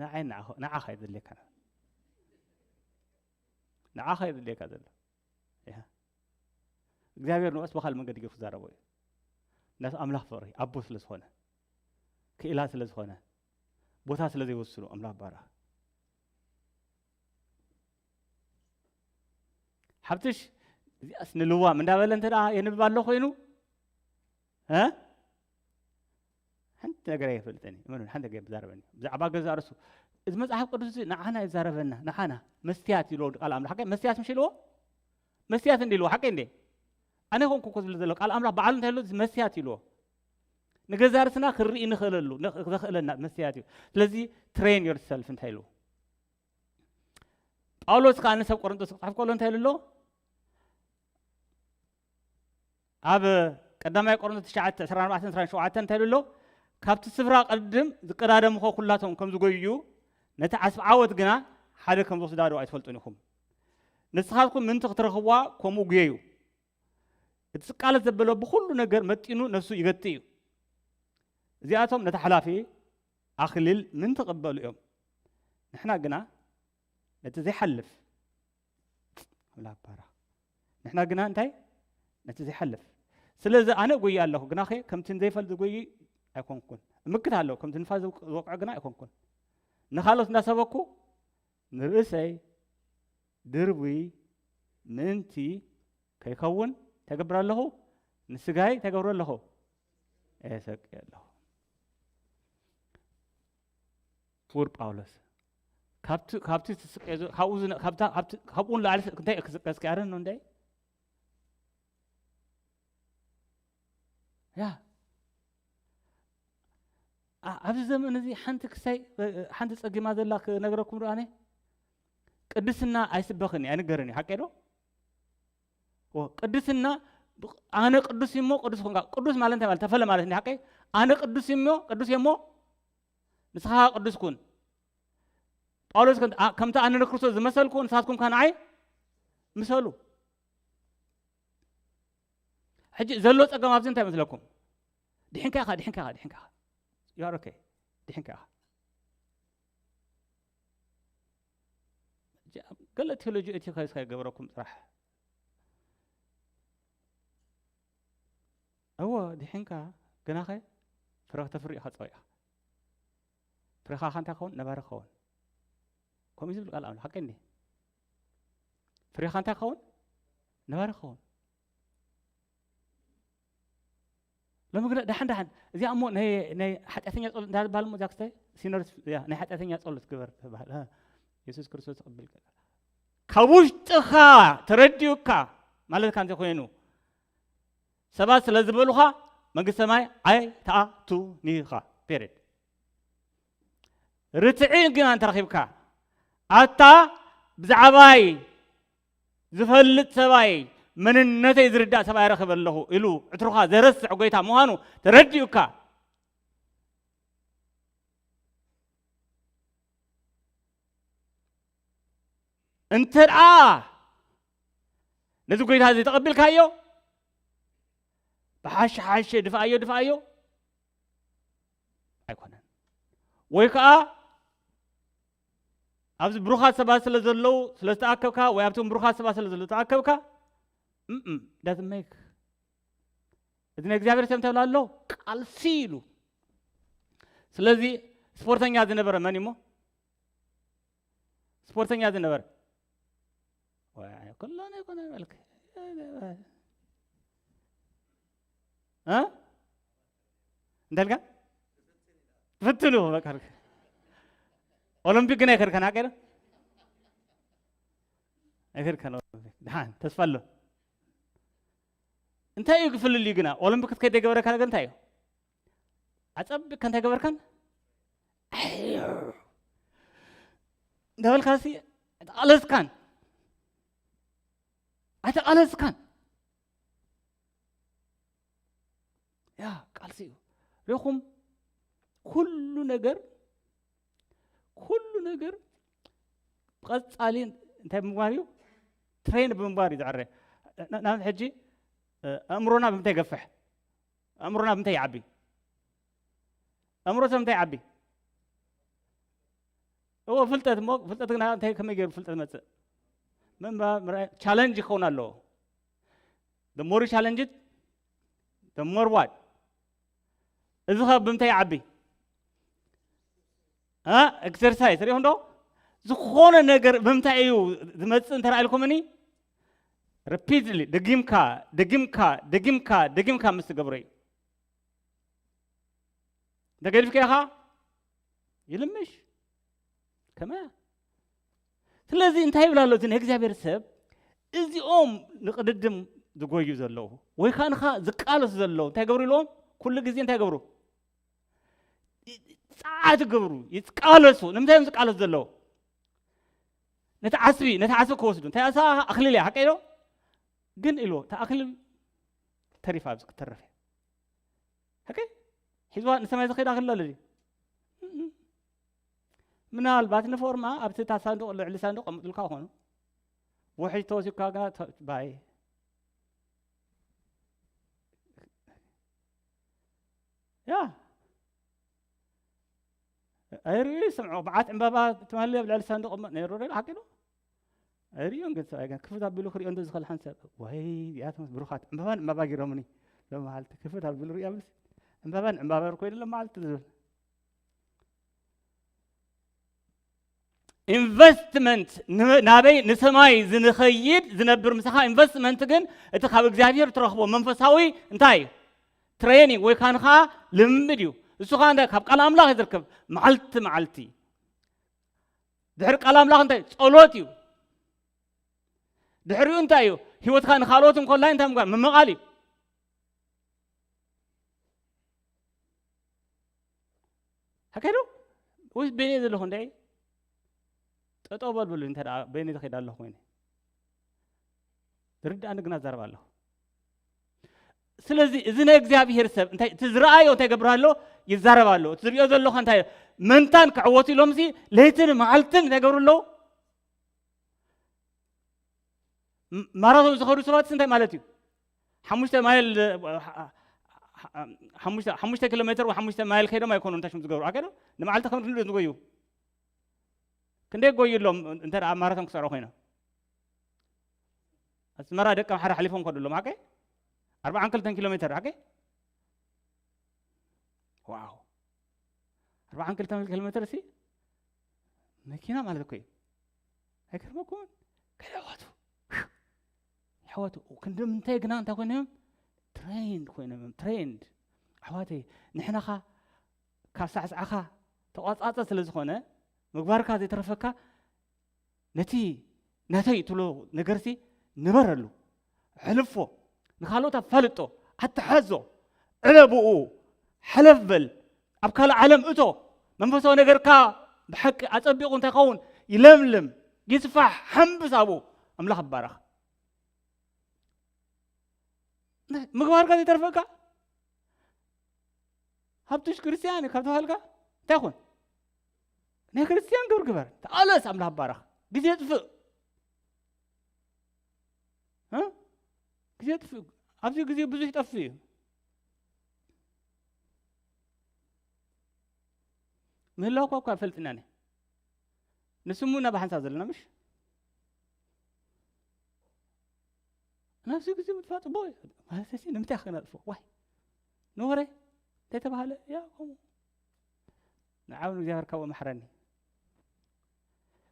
ንዓይ ንዓኻ፣ ንዓኻ እዩ ዘድልየካ። ንዓኻ እዩ ዘድልየካ ዘሎ። እያ። እግዚኣብሔር ንዑስ ብኻል መንገዲ ገይሩ ክዛረቦ እዩ። ነቲ ኣምላኽ ፍቕሪ፣ ኣቦ ስለ ዝኾነ፣ ክኢላ ስለ ዝኾነ፣ ቦታ ስለ ዘይወስኑ ኣምላኽ ባራ። ሓብትሽ፣ እዚኣስ ንልዋም እንዳበለ እንተ ደኣ የንብብ ኣሎ ኮይኑ፣ እ? ሓንቲ ነገር ኣይፈልጥን እዩ። እመኑኒ፣ ሓንቲ ነገር ይዛረበኒ። ብዛዕባ ገዛእ ርእሱ። እዚ መጽሓፍ ቅዱስ እዚ ንዓና ይዛረበና፣ ንዓና። መስትያት ኢልዎ ቃል ኣምላኽ። መስትያት ምሽ ኢልዎ? መስትያት እንዲ ኢልዎ፣ ሓቂ እንዴ? ኣነ ኮንኩ እኮ ዝብል ዘሎ፣ ቃል ኣምላኽ ባዕሉ እንታይ ኢልዎ? እዚ መስትያት ኢልዎ። ንገዛእ ርእስና ክንርኢ ንኽእለሉ፣ ንኽ-፣ ዘኽእለና መስትያት እዩ። ስለዚ train yourself እንታይ ኢልዎ? ጳውሎስ ከኣ ንሰብ ቆሮንቶስ ክጽሕፍ ከሎ እንታይ ኢሉ ኣሎ? ኣብ ቀዳማይ ቆሮንቶስ ትሽዓተ፣ ዕስራን ኣርባዕተን ዕስራን ሸውዓተን እንታይ ኢሉ ኣሎ? ካብቲ ስፍራ ቅድም ዝቀዳደምኹ ኩላቶም ከም ዝጎዩ፣ ነቲ ዓስቢ ዓወት ግና ሓደ ከም ዝወስዳ ዶ ኣይትፈልጡን ኢኹም? ንስኻትኩም ምእንቲ ክትረኽብዋ ከምኡ ጉየዩ። እቲ ዝቃለስ ዘበለ ብኹሉ ነገር መጢኑ ነፍሱ ይገቲ እዩ። እዚኣቶም ነቲ ሓላፊ ኣኽሊል ምእንቲ ክቕበሉ እዮም። ንሕና ግና ነቲ ዘይሓልፍ፣ ንሕና ግና እንታይ? ነቲ ዘይሓልፍ። ስለዚ ኣነ እጎይ ኣለኹ፣ ግናኸ ከምቲ ዘይፈልጥ ዝጎይ ኣይኮንኩን። እምክት ኣለኹ፣ ከምቲ ንፋስ ዝወቅ-፣ ዝወቅዖ ግና ኣይኮንኩን። ንኻልኦት እንዳሰበኩ ንርእሰይ ድርቡይ ምእንቲ ከይከውን ተገብር ኣለኹ፣ ንስጋይ ተገብሮ ኣለኹ፣ እሰቂ ኣለኹ። ክቡር ጳውሎስ፣ ካብቲ፣ ካብቲ ትስቀዮ ዘ-፣ ካብኡ ዝነ-፣ ካብታ፣ ካብቲ፣ ካብኡ ንላዕሊ እንታይ ክስቀስኪ? ኣረ ነው እንደ ያ። ኣ-፣ ኣብዚ ዘመን እዚ ሓንቲ ክሳይ፣ እ፣ ሓንቲ ጸጊማ ዘላ ክነግረኩም ዶ ኣነ? ቅድስና ኣይስበኽን እዩ፣ ኣይንገርን እዩ። ሓቀይ ዶ? ዎ፣ ቅድስና ብ-፣ ኣነ ቅዱስ እሞ ቅዱስ ኾንካ። ቅዱስ ማለት እንታይ ማለት? ተፈለ ማለት እንዲ ሓቀይ? ኣነ ቅዱስ እሞ ቅዱስ እሞ ንስኻ ቅዱስ ኩን። ጳውሎስ ከም-፣ ኣ-፣ ከምቲ ኣነ ንክርስቶስ ዝመሰልኩ ንሳትኩም ከ ንዓይ ምሰሉ። ሕጂ ዘሎ ጸገም ኣብዚ እንታይ መስለኩም? ድሕንካ ኢኻ፣ ድሕንካ ኢኻ፣ ድሕንካ ኢኻ። You are okay። ድሕንካ ኢኻ። ሕጂ ኣብ ገለ ቴዎሎጂ እቲ ከይገበረኩም ጥራሕ። እወ፣ ድሕንካ ግናኸ ፍረ ከተፍሪ ኢኻ ጸዊዕካ። ፍሬኻ እንታይ ክኸውን? ነባሪ ክኸውን። ከምኡ ዝብል ቃል ኣሎ። ሓቂ እንዴ? ፍሬኻ እንታይ ክኸውን? ነባሪ ክኸውን። ሎሚ ግን ደሓን ደሓን እዚኣ እሞ ናይ፣ ናይ ሓጢኣተኛ ጸሎት እንዳበሃል እሞ እዚኣ ክስታይ ሲነርስ፣ እያ፣ ናይ ሓጢኣተኛ ጸሎት ግበር ትበሃል። እ፣ የሱስ ክርስቶስ ተቐቢልካ ካብ ውሽጥኻ ተረዲኡካ ማለትካ እንተኾይኑ ሰባት ስለ ዝበሉኻ መንግስቲ ሰማይ ኣይትኣቱን ኢኻ። ፔሬድ። ርትዒ ግና እንተረኺብካ፣ ኣታ ብዛዕባይ ዝፈልጥ ሰብኣይ፣ መንነተይ ዝርዳእ ሰብኣይ ረኺበ ኣለኹ ኢሉ ዕትሩኻ ዘረስዕ ጎይታ ምዃኑ ተረዲኡካ፣ እንተ ደኣ ነዚ ጎይታ እዚ ተቐቢልካዮ፣ ብሓሸ ሓሸ ድፍኣዮ፣ ድፍኣዮ ኣይኮነን። ወይ ከኣ ኣብዚ ብሩኻት ሰባት ስለ ዘለዉ ስለ ዝተኣከብካ፣ ወይ ኣብቶም ብሩኻት ሰባት ስለ ዘለዉ ዝተኣከብካ፣ እም፣ እም፣ doesn't make። እዚ ናይ እግዚኣብሔር ሰብ እንታይ ኣሎ? ቃልሲ ኢሉ። ስለዚ ስፖርተኛ ዝነበረ መን እዩ እሞ? ስፖርተኛ ዝነበረ። ወይ፣ ኩሎን ኣይኮነ በልክ። እ? እንታይ ኢልካ? ፍትኑ በቃ። ኦሎምፒክ ግን ኣይከድካን፣ ሓቀይ ዶ? ኣይከድካን ኦሎምፒክ። ደሓን፣ ተስፋ ኣሎ። እንታይ እዩ ፍልልዩ ግና? ኦሎምፒክ ከይተገበረካ ነገር እንታይ እዩ? ኣጸቢቕካ እንታይ ገበርካን? እንዳበልካሲ ኣይተቓለስካን። ኣይተቓለስካን። ያ፣ ቃልሲ እዩ። ርኢኹም፣ ኩሉ ነገር፣ ኩሉ ነገር ብቐጻሊ እንታይ ብምግባር እዩ? ትሬን ብምግባር እዩ ዝዕረ። ና-፣ ንኣብነት ሕጂ፣ እ፣ ኣእምሮና ብምንታይ ይገፍሕ? ኣእምሮና ብምንታይ ይዓቢ? ኣእምሮ ሰብ እንታይ ይዓቢ? እዎ፣ ፍልጠት እሞ፣ ፍልጠት ግና እንታይ፣ ከመይ ገይሩ ፍልጠት መጽእ? ምንባብ፣ ምርኣይ፣ ቻለንጅ ይኸውን ኣለዎ። The more you challenge it, the more what? እዚ ኸ ብምንታይ ይዓቢ? እ? ኤክሰርሳይዝ፣ ሪኢኹም ዶ? ዝኾነ ነገር ብምንታይ እዩ ዝመጽእ እንተ ኢልኩምኒ፣ ሪፒትሊ፣ ደጊምካ፣ ደጊምካ፣ ደጊምካ፣ ደጊምካ ምስ ትገብሮ እዩ። እንተ ገዲፍካ ኢኻ፣ ይልምሽ። ከመያ? ስለዚ እንታይ ይብል ኣሎ እቲ ናይ እግዚኣብሔር ሰብ? እዚኦም ንቕድድም ዝጎዩ ዘለዉ፣ ወይ ከኣ ንኻ ዝቃለሱ ዘለዉ፣ እንታይ ገብሩ ኢልዎም? ኩሉ ግዜ እንታይ ገብሩ? ጻዓት ገብሩ፣ ይቃለሱ። ንምንታይ እዮም ዝቃለሱ ዘለዉ? ነቲ ዓስቢ፣ ነቲ ዓስቢ ክወስዱ። እንታይ እሳ ኣኽሊል እያ፣ ሓቀይ ዶ? ግን ኢልዎ፣ እታ ኣኽሊል ተሪፋ ኣብዚ ክትተርፍ እያ። ሓቀይ? ሒዝዋ ንሰማይ ዝኸይድ ኣኽሊል ኣሎ ድዩ? እም። ምናልባት ንፎርማ ኣብቲ እታ ሳንዱቕ፣ ልዕሊ ሳንዱቕ ቀምጥልካ ኾኑ። ውሕጅ ተወሲድካ ግና ተ-፣ ባይ። ያ። ኣይርእዩ ይስምዑ። በዓት ዕምባባ ትማሊ ኣብ ልዕሊ ሳንዱቕ እሞ ነይሩ ዶ ሓቂ ዶ? ኣይርእዮን ግን ሰብኣይ ግን ክፍት ኣቢሉ ክርእዮ እንተ ዝኽእል ሓንሳብ፣ ወይ እዚኣቶም ብሩኻት ዕምባባን ዕምባባ ገይሮምኒ። ሎም መዓልቲ ክፍት ኣብሉ ሪኣ ብልሲ ዕምባባን ዕምባባን ኮይኑ ሎም መዓልቲ ዝብል ኢንቨስትመንት ን-፣ ናበይ ንሰማይ ዝንኸይድ ዝነብር ምሳኻ ኢንቨስትመንት ግን እቲ ካብ እግዚኣብሔር ትረኽቦ መንፈሳዊ እንታይ እዩ? ትሬኒንግ ወይ ካን ኸዓ ልምምድ እዩ። እሱ ኸዓ እንታይ ካብ ቃል ኣምላኽ እዩ ዝርከብ። መዓልቲ መዓልቲ ድሕሪ ቃል ኣምላኽ እንታይ ጸሎት እዩ። ድሕሪኡ እንታይ እዩ? ህይወትካ ንኻልኦት እንኮላይ እንታይ ምግባር ምምቓል እዩ። ኣከዶ ወይስ በይነ ዘለኹ እንደ ጠጠው በል በሉ። እንተ ደኣ በይነ ዝኸይድ ኣለኹ ኮይነ ዝርድኣኒ ግና እዛረብ ኣለኹ። ስለዚ እዚ ናይ እግዚኣብሔር ሰብ እንታይ እቲ ዝረኣዮ እንታይ ይገብር ኣሎ? ይዛረብ ኣሎ። እቲ ዝሪኦ ዘለኹ እንታይ መንታን ክዕወቱ ኢሎምሲ ለይትን መዓልትን እንታይ ይገብሩ ኣለዉ? ም-፣ ማራቶን ዝኸዱ ሰባትስ እንታይ ማለት እዩ? ሓሙሽተ ማይል፣ ሓ-፣ ሓ-፣ ሓሙሽተ፣ ሓሙሽተ ኪሎ ሜትር ወይ ሓሙሽተ ማይል ከይዶም ኣይኮኑን እንታይ ሽም ዝገብሩ። ኣከዶ ንመዓልቲ ከም ክንደይ ዝጎዩ? ክንደይ ጎዩ ኣሎም እንተ ደኣ ማራቶን ክሰርዑ ኮይኖም? ኣስመራ ደቀምሓረ ሓሊፎም ከዱ ኣሎም፣ ሓቀይ? ኣርብዓን ክልተን ኪሎ ሜትር፣ ሓቀይ? ዋው። ኣርብዓን ክልተን ኪሎ ሜትር እሲ መኪና ማለት እኮ እዩ። ኣይገርመኩምን? ገለ ኣሕዋቱ፣ ኣሕዋቱ ክንዲ ምንታይ ግና እንታይ ኮይኖም እዮም? ትሬንድ ኮይኖም እዮም፣ ትሬንድ። ኣሕዋተይ፣ ንሕናኻ ካብ ሳዕሳዕኻ ተቋጻጸ ስለ ዝኾነ፣ ምግባርካ ዘይተረፈካ፣ ነቲ ናተይ ትብሎ ነገርሲ ንበረሉ። ሕልፎ፣ ንኻልኦት ኣፋልጦ፣ ኣተሓዞ፣ ዕለ ብኡ፣ ሓለፍ በል፣ ኣብ ካልእ ዓለም እቶ። መንፈሳዊ ነገርካ ብሓቂ ኣጸቢቑ እንታይ ይኸውን? ይለምልም፣ ይስፋሕ፣ ሓምብስ ኣብኡ። ኣምላኽ ይባረኽ። ምግባርካ ዘይተርፈካ ሃብትሽ ክርስትያን እዩ ካብ ተባሃልካ እንታይ ይኹን? ናይ ክርስትያን ግብር ግበር። ተቓለስ፣ ኣምላኽ ይባረኽ። ግዜ የጥፍእ። እ? ግዜ የጥፍእ። ኣብዚ ግዜ ብዙሕ ይጠፍእ እዩ። ምህላውኳ እኳ ኣይፈልጥናን። ንስሙ እና ብሓንሳብ ዘለና ምሽ? ናብዚ ግዜ ምጥፋእ ጽቡቕ እዩ። ማለት እዚ ንምንታይ ከነጥፍኦ? ዋይ። ንወረ እንተተባሃለ፣ ያ፣ ከምኡ። ንዓውን እግዚኣብሔር ካብኡ መሕረኒ።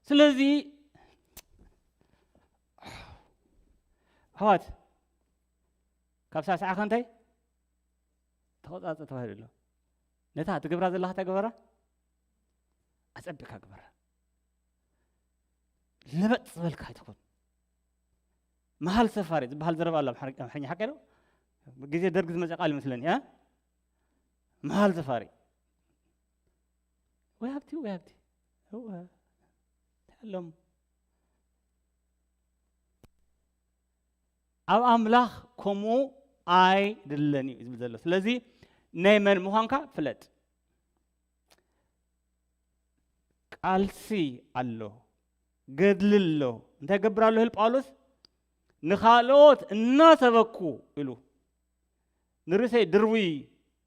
ስለዚ፣ ኣሕዋት፣ ካብ ሳዕሳዕኻ እንታይ? ተቆጻጸ ተባሂሉ ኣሎ። ነታ ትገብራ ዘለኻ እንታይ ግበራ? ኣጸቢቕካ ግበራ። ለበጥ ዝበልካ ኣይትኹን። መሃል ሰፋሪ ዝበሃል ዘረባ ኣሎ ኣብ ሓር-፣ ኣምሓርኛ ሓቂ ዶ? ግዜ ደርግ ዝመጸ ቃል ይመስለኒ፣ እ? መሃል ሰፋሪ። ወይ ሃብቲ፣ ወይ ሃብቲ። እወ። እንታይ ኣሎም? ኣብ ኣምላኽ ከምኡ ኣይድለን እዩ ዝብል ዘሎ። ስለዚ ናይ መን ምዃንካ ፍለጥ። ቃልሲ ኣሎ፣ ገድሊ ኣሎ። እንታይ ገብር ኣሎ ህል ጳውሎስ? "ንኻልኦት እናሰበኩ" ኢሉ፣ "ንርእሰይ ድርዊ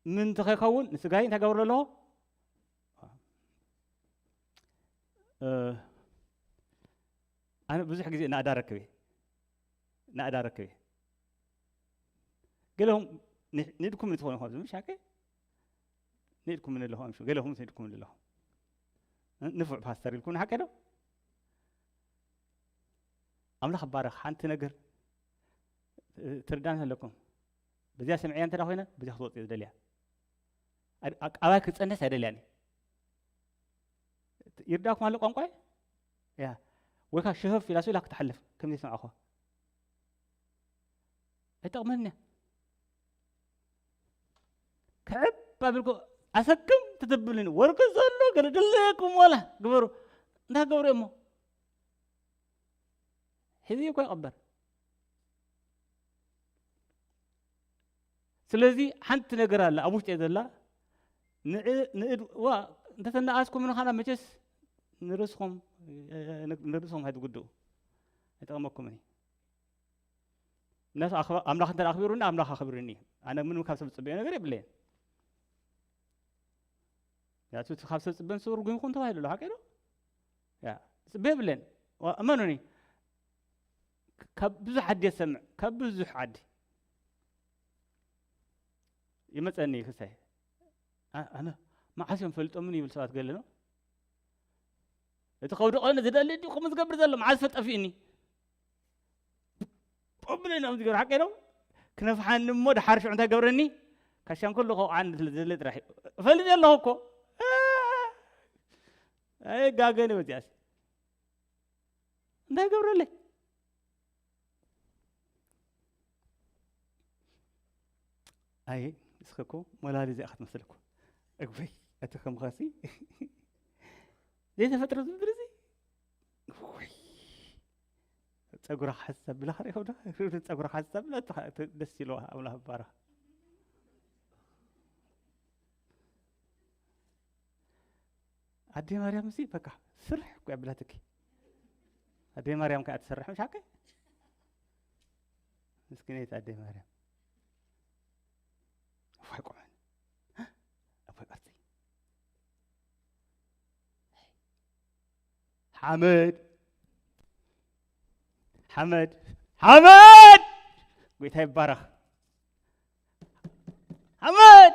ምእንቲ ከይከውን ንስጋይ እንታይ ገብር ኣለኹ?" እ፣ ኣነ ብዙሕ ግዜ ናእዳ ረክብ እየ። ናእዳ ረክብ እየ። ገለኹም ኒ-፣ ኒድኩም ትኾኑ ኢኹም፣ ምሽ ሓቀይ? ኒድኩም ንለኹም፣ ምሽ ገለኹም ኒድኩም ንለኹም። ን-፣ ንፉዕ ፓስተር ኢልኩም፣ ሓቀይ ዶ? ኣምላኽ ባረኽ። ሓንቲ ነገር፣ እ፣ ትርዳን ኣለኩም። በዚኣ ሰምዕያ እንተ ደኣ ኮይነ፣ በዚኣ ክትወጽእ እየ ዝደልያ። ኣድ-፣ ኣ-፣ ኣባይ ክትጸንሕስ ኣይደልያን እየ። ይርዳእኩም ኣሎ ቋንቋይ? ያ። ወይ ከኣ ሸፈፍ ኢላ፣ ኢላ ክትሓልፍ፣ ከም ዘይሰማዕኹዋ። ኣይጠቕመንን እያ። ክዕብ ኣቢልኩ ኣሰክም ትትብልኒ፣ ወርቂ ዘሎ ገለ ድለየኩም ዋላ ግበሩ። እንታይ ክገብሩ እሞ? ሕዚ እኮ ይቐበር። ስለዚ ሓንቲ ነገር ኣላ ኣብ ውሽጢ ዘላ፣ ንዕ-፣ ንእድ-፣ ዋ፣ እንተተነኣስኩም ንኻና መቸስ ንርእስኹም፣ ንርእስኹም ኣይትጉድኡ። ኣይጠቕመኩምን እዩ። እነሱ ኣኽባ-፣ ኣምላኽ እንተ ኣኽቢሩኒ፣ ኣምላኽ ኣኽቢሩኒ እዩ። ኣነ ምንም ካብ ሰብ ዝጽበዮ ነገር የብለየን። ያቱ ካብ ሰብ ዝጽበን ስውር ርጉም ይኹን ተባሂሉ ኣሎ፣ ሓቂ ዶ? ያ፣ ዝጽበ የብለየን። ዋ-፣ እመኑኒ፣ ካብ ብዙሕ ዓዲ የሰምዕ፣ ካብ ብዙሕ ዓዲ። ይመጸኒ ክሳይ። ኣ-፣ ኣነ መዓስ እዮም ፈሊጦምኒ ይብል ሰባት ገለ ነው። እቲ ከውድቐኒ ዝደሊ ድዩ ከምኡ ዝገብር ዘሎ? መዓስ ፈጠፊእኒ? ፖብለ ኢና ዝገብር ሓቀይ ነው። ክነፍሓኒ እሞ ድሓር ሽዑ እንታይ ገብረኒ? ካሻን ኩሉ ከውዓኒ ስለ ዝደሊ ጥራሕ እዩ። እፈልጥ ኣለኹ እኮ። ኣይ ጋገን እዩ እዚኣስ። እንታይ ገብረለይ? ኣይ፣ እስኸ እኮ ሞላሊ እዚኣ ክትመስል እኮ። እግበይ፣ እቲ ከምኻሲ ዘይተፈጥረ ዝምድር እዚ። እወይ። ጸጉራ ክሓዝ ዘብላ ኸሪእኹም ዶ? ጸጉራ ክሓዝ ዘብላ፣ እቲ ኸ-፣ እቲ ደስ ኢልዋ፣ ኣምላኽ ይባረኽ። ኣደይ ማርያም እሲ በቃ ስርሕ እኮ እያ ብላትኪ። ኣደይ ማርያም ከኣ ትሰርሕ ምሽ ሓቀይ? ምስኪነይቲ ኣደይ ማርያም። እፎይ ቁመን። እፎይ ቅርጺ። ሓመድ። ሓመድ። ሓመድ! ጎይታ ይባረኽ። ሓመድ!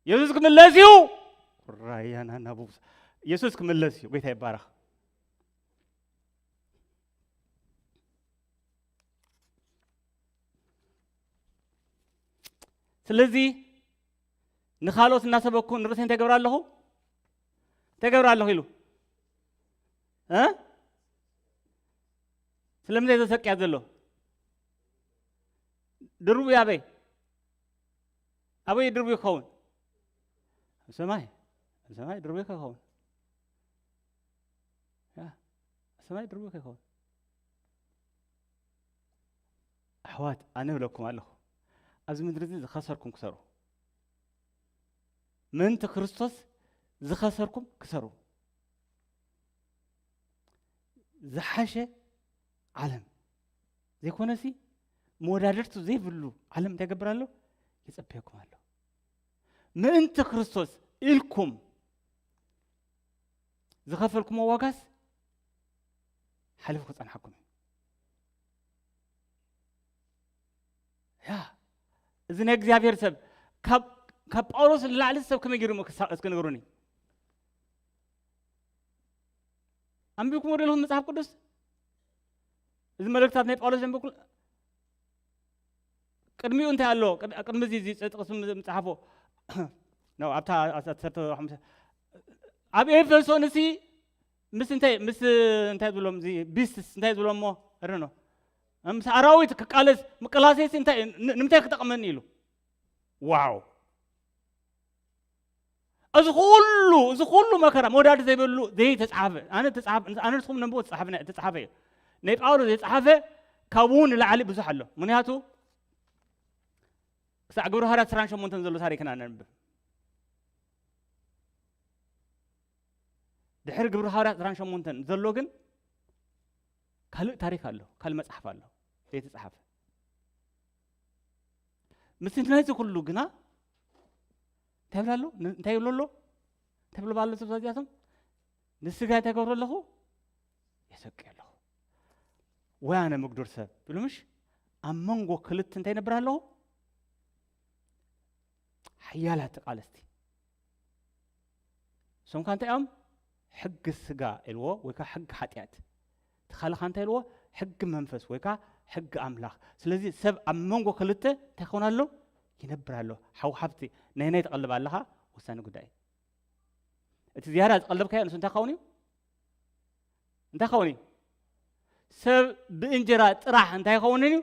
የሱስ ክምለስ እዩ። ራያና ናቡስ። የሱስ ክምለስ እዩ። ጎይታ ይባረኽ። ስለዚ ንኻልኦት እናሰበኩ ንርእሰይ እንታይ ገብር ኣለኹ? እንታይ ገብር ኣለኹ ኢሉ? እ? ስለምንታይ ተሰቅያ ዘሎ? ድርቡ ኣበይ? ኣበይ ድርቡ ይኸውን? ኣብ ሰማይ። ኣብ ሰማይ ድርቡ ይኸውን። ያ፣ ኣብ ሰማይ ድርቡ ይኸውን። ኣሕዋት፣ ኣነ እብለኩም ኣለኹ፣ ኣብዚ ምድሪ እዚ ዝኸሰርኩም ክሰሩ። ምእንቲ ክርስቶስ ዝኸሰርኩም ክሰሩ። ዝሓሸ ዓለም ዘይኮነሲ፣ መወዳድርቱ ዘይብሉ ዓለም እንታይ ይገብር ኣሎ? ይጸበየኩም ኣሎ። ምእንቲ ክርስቶስ ኢልኩም ዝኸፈልኩሞ ዋጋስ ሓሊፉ ክጸንሓኩም እዩ። ያ፣ እዚ ናይ እግዚኣብሔር ሰብ ካብ፣ ካብ ጳውሎስ ንላዕሊ ሰብ ከመይ ገይሩ ክሳ-፣ እስኪ ንገሩኒ። ኣንቢብኩሞ ዶ ኣለኹም መጽሓፍ ቅዱስ? እዚ መልእክታት ናይ ጳውሎስ ዘንበብኩ ቅድሚኡ እንታይ ኣሎ? ቅድ-፣ ቅድሚ እዚ፣ እዚ ጥቕሲ ም-፣ ምጽሓፎ። ነው፣ ኣብታ ዓሰርተ ሓሙሽተ ኣብ ኤፌሶን እሲ ምስ እንታይ፣ ምስ እንታይ ዝብሎም፣ እዚ ቢስትስ እንታይ ዝብሎም እሞ? እረ ነው። ምስ ኣራዊት ክቃለስ፣ ምቅላሴ እሲ እንታይ፣ ን-፣ ንምንታይ ክጠቕመኒ ኢሉ? ዋው! እዚ ኩሉ፣ እዚ ኩሉ መከራ መወዳድርቲ ዘይብሉ ዘይተጻሕፈ፣ ኣነ ተጻሕፈ፣ ኣነ ንስኹም ነንብቦ ተጻሕፈ፣ ተጻሕፈ እዩ። ናይ ጳውሎስ ዘይተጻሕፈ ካብኡ ንላዕሊ ብዙሕ ኣሎ። ምኽንያቱ ክሳዕ ግብረ ሃዋርያት ዕስራን ሸሞንተን ዘሎ ታሪኽና ነንብብ። ድሕሪ ግብረ ሃዋርያት ዕስራን ሸሞንተን ዘሎ ግን ካልእ ታሪኽ ኣሎ፣ ካልእ መጽሓፍ ኣሎ ዘይተጻሕፈ። ምስቲ ነዚ ኩሉ ግና እንታይ ይብላ ኣሎ? ን-፣ እንታይ ይብሎ ኣሎ? እንታይ ይብሎ ኣሎ? ሰብ እዚኣቶም ንስጋ እንታይ ገብሮ ኣለኹ? የሰቂ ኣለኹ። ወይ ኣነ ምግዱር ሰብ ብሉ ምሽ ኣብ መንጎ ክልተ እንታይ ነብር ኣለኹ? ሓያላት ተቃለስቲ። እሶም ከ እንታይ እዮም? ሕጊ ስጋ ኢልዎ ወይ ከዓ ሕጊ ሓጢኣት። እቲ ካልእ ከ እንታይ ኢልዎ? ሕጊ መንፈስ ወይ ከዓ ሕጊ ኣምላኽ። ስለዚ ሰብ ኣብ መንጎ ክልተ እንታይ ክኸውን ኣሎ? ይነብር ኣሎ። ሓው ሓብቲ፣ ናይ ናይ ትቐልብ ኣለኻ? ወሳኒ ጉዳይ እዩ። እቲ ዝያዳ ዝቐለብካዮ ንሱ እንታይ ክኸውን እዩ? እንታይ ክኸውን እዩ? ሰብ ብእንጀራ ጥራሕ እንታይ ይኸውንን እዩ?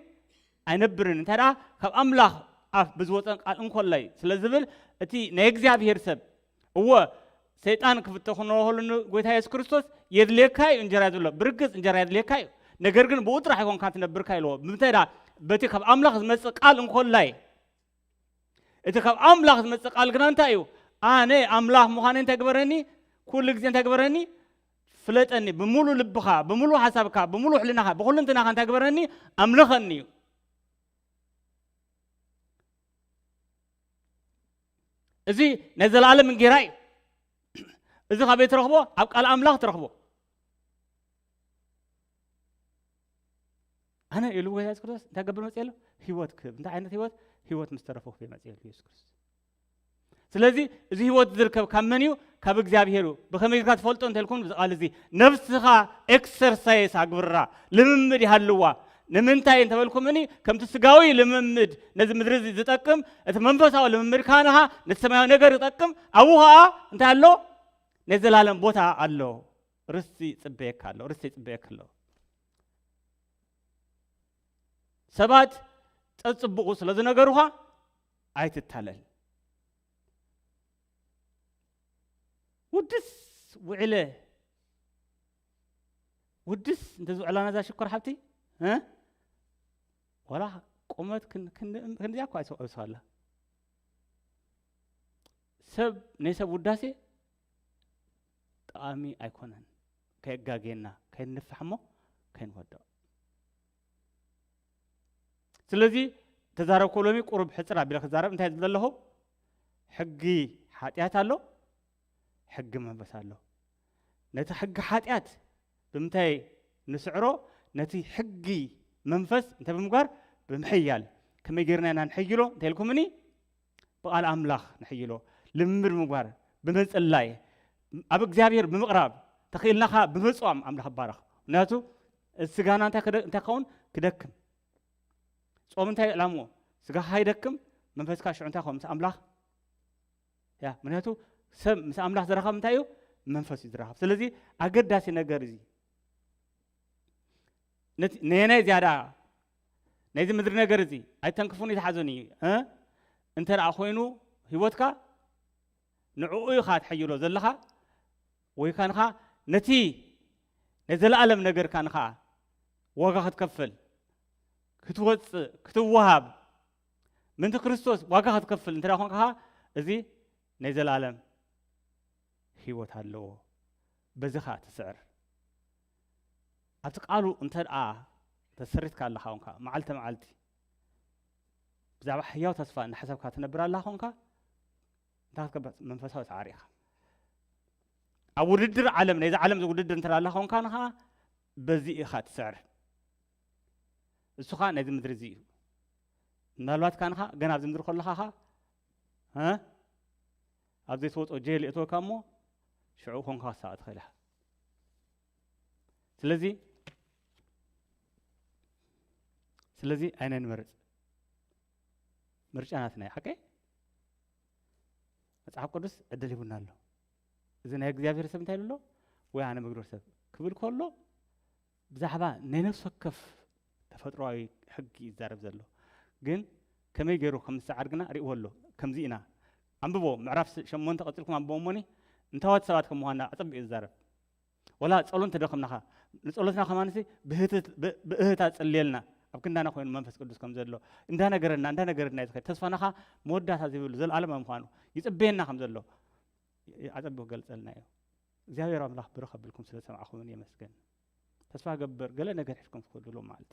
ኣይነብርን። እንታይ ደኣ ካብ ኣምላኽ ኣፍ ብዝወፀን ቃል እንኮላይ ስለ ዝብል፣ እቲ ናይ እግዚኣብሔር ሰብ፣ እወ፣ ሰይጣን ክፍተ ክነረኸሉ ጎይታ የሱስ ክርስቶስ የድልየካ እዩ እንጀራ ዝብሎ። ብርግጽ እንጀራ የድልየካ እዩ። ነገር ግን ብኡ ጥራሕ ኣይኮንካ ትነብርካ ኢልዎ። ብምንታይ ደኣ? በቲ ካብ ኣምላኽ ዝመጽእ ቃል እንኮላይ። እቲ ካብ ኣምላኽ ዝመጽእ ቃል ግና እንታይ እዩ? ኣነ ኣምላኽ ምዃነይ እንታይ ግበረኒ? ኩሉ ግዜ እንታይ ግበረኒ? ፍለጠኒ። ብምሉእ ልብኻ፣ ብምሉእ ሓሳብካ፣ ብምሉእ ሕልናኻ፣ ብኹሉ እንትናኻ እንታይ ግበረኒ? ኣምልኸኒ እዩ። እዚ ናይ ዘለኣለም እንጌራ እዩ። እዚ ካበይ ትረኽቦ? ኣብ ቃል ኣምላኽ ትረኽቦ። ኣነ ኢሉ ጎይታ የሱስ ክርስቶስ እንታይ ገብር መጽእ ኣሎ? ህይወት ክህብ። እንታይ ዓይነት ህይወት? ህይወት ምስ ተረፉ ክህብ መጽእ ኣሎ የሱስ ክርስቶስ። ስለዚ እዚ ህይወት ዝርከብ ካብ መን እዩ? ካብ እግዚኣብሔር እዩ። ብኸመይ ጌርካ ትፈልጦ እንተልኩም፣ እዚ ቃል እዚ ነፍስኻ ኤክሰርሳይስ ኣግብራ፣ ልምምድ ይሃልዋ። ንምንታይ እንተበልኩምኒ፣ ከምቲ ስጋዊ ልምምድ ነዚ ምድሪ እዚ ዝጠቅም፣ እቲ መንፈሳዊ ልምምድ ካንኻ ነቲ ሰማያዊ ነገር ይጠቅም። ኣብኡ ኸኣ እንታይ ኣሎ? ናይ ዘላለም ቦታ ኣሎ። ርስቲ ይጽበየካ ኣሎ። ርስቲ ይጽበየካ ኣሎ። ሰባት ጸጽብቑ ስለ ዝነገሩኻ ኣይትታለል። ውድስ ውዕለ፣ ውድስ እንተ ዝውዕላ ነዛ ሽኮር ሓብቲ፣ እ? ዋላ ቁመት ክን-፣ ክን-፣ ክንዲኣ እኳ ኣይትውዕል ኣላ። ሰብ፣ ናይ ሰብ ውዳሴ ጠቓሚ ኣይኮነን። ከየጋግየና፣ ከይንንፋሕ እሞ ከይንወድቕ። ስለዚ ተዛረብኩ ሎሚ ቁሩብ ሕጽር ኣቢለ ክዛረብ። እንታይ ዝብል ዘለኹ? ሕጊ ሓጢኣት ኣሎ፣ ሕጊ መንፈስ ኣሎ። ነቲ ሕጊ ሓጢኣት ብምንታይ ንስዕሮ? ነቲ ሕጊ መንፈስ እንታይ ብምግባር? ብምሕያል። ከመይ ጌርና ኢና ንሕይሎ እንተ ኢልኩምኒ፣ ብቓል ኣምላኽ ንሕይሎ። ልምምድ ምግባር፣ ብምጽላይ፣ ኣብ እግዚኣብሔር ብምቕራብ፣ ተኽኢልናኻ ብምጽዋም ኣምላኽ ይባረኽ። ምክንያቱ እቲ ስጋና እንታይ ክደ-፣ እንታይ ክኸውን? ክደክም። ጾም እንታይ ዕላምኡ? ስጋኻ ይደክም፣ መንፈስካ ሽዑ እንታይ ክኸውን? ምስ ኣምላኽ። ያ፣ ምክንያቱ ሰብ ምስ ኣምላኽ ዝራኸብ እንታይ እዩ? መንፈስ እዩ ዝራኸብ። ስለዚ ኣገዳሲ ነገር እዚ። ነቲ-፣ ነየናይ ዝያዳ ናይዚ ምድሪ ነገር እዚ ኣይተንክፉን ይትሓዙን እዩ፣ እ? እንተ ደኣ ኮይኑ ህይወትካ ንዕኡ ኢኻ ትሕይሎ ዘለኻ፣ ወይ ካንኻ ነቲ ናይ ዘለኣለም ነገርካ ንኻ ዋጋ ክትከፍል፣ ክትወጽእ፣ ክትወሃብ፣ ምእንቲ ክርስቶስ ዋጋ ክትከፍል እንተ ደኣ ኮንካ፣ እዚ ናይ ዘለኣለም ህይወት ኣለዎ። በዚ ኸኣ ትስዕር። ኣብቲ ቃሉ እንተ ደኣ ተሰሪትካ ኣለኻ ኮንካ፣ መዓልቲ መዓልቲ ብዛዕባ ሕያው ተስፋ እናሓሰብካ ትነብር ኣለኻ ኮንካ፣ እንታይ ክትገብር? መንፈሳዊ ሰዓሪ ኢኻ። ኣብ ውድድር ዓለም፣ ናይዚ ዓለም ውድድር እንተ ደኣ ኣለኻ ኮንካ፣ ንኸኣ በዚ ኢኻ ትስዕር። እሱ ኸኣ ናይዚ ምድሪ እዚ እዩ። ምናልባት ካንኻ ገና ኣብዚ ምድሪ ከለኻ ኸኣ፣ እ? ኣብ ዘይትወጾ ጀል የእትወካ እሞ፣ ሽዑ ኮንካ ክትሳቐ ትኽእል ኢኻ። ስለዚ፣ ስለዚ ኣይነ ንመርጽ። ምርጫ ናትና እዩ፣ ሓቀይ? መጽሓፍ ቅዱስ ዕድል ሂቡና ኣሎ። እዚ ናይ እግዚኣብሔር ሰብ እንታይ ኢሉ ኣሎ? ወይ ኣነ መግደር ሰብ ክብል ከሎ፣ ብዛዕባ ናይ ነፍሲ ወከፍ ተፈጥሮኣዊ ሕጊ ይዛረብ ዘሎ። ግን ከመይ ገይሩ ከም ዝሰዓር ግና ርእይዎ ኣሎ። ከምዚ ኢና። ኣንብቦ፣ ምዕራፍ ስ-፣ ሸሞንተ ቀጺልኩም ኣንብቦ እሞኒ፣ እንታዎት ሰባት ከም ምዃንና ኣጸቢቑ ይዛረብ። ወላ ጸሎት እንተደኸምናኻ፣ ንጸሎትና ከማንሲ ብህትት-፣ ብ-፣ ብእህታ ጸልየልና፣ ኣብ ክንዳና ኮይኑ መንፈስ ቅዱስ ከም ዘሎ፣ እንዳነገረና፣ እንዳነገረና እዩ ዝኸድ። ተስፋናኻ መወዳእታ ዘይብሉ፣ ዘለኣለማዊ ምዃኑ ይጽበየና ከም ዘሎ፣ ይ-፣ ኣጸቢቑ ገልጸልና እዩ። እግዚኣብሔር ኣምላኽ ብሩኽ ኣቢልኩም ስለ ዝሰማዕኹምን የመስገን። ተስፋ ገብር፣ ገለ ነገር ሒዝኩም ትኸዱ ሎም መዓልቲ።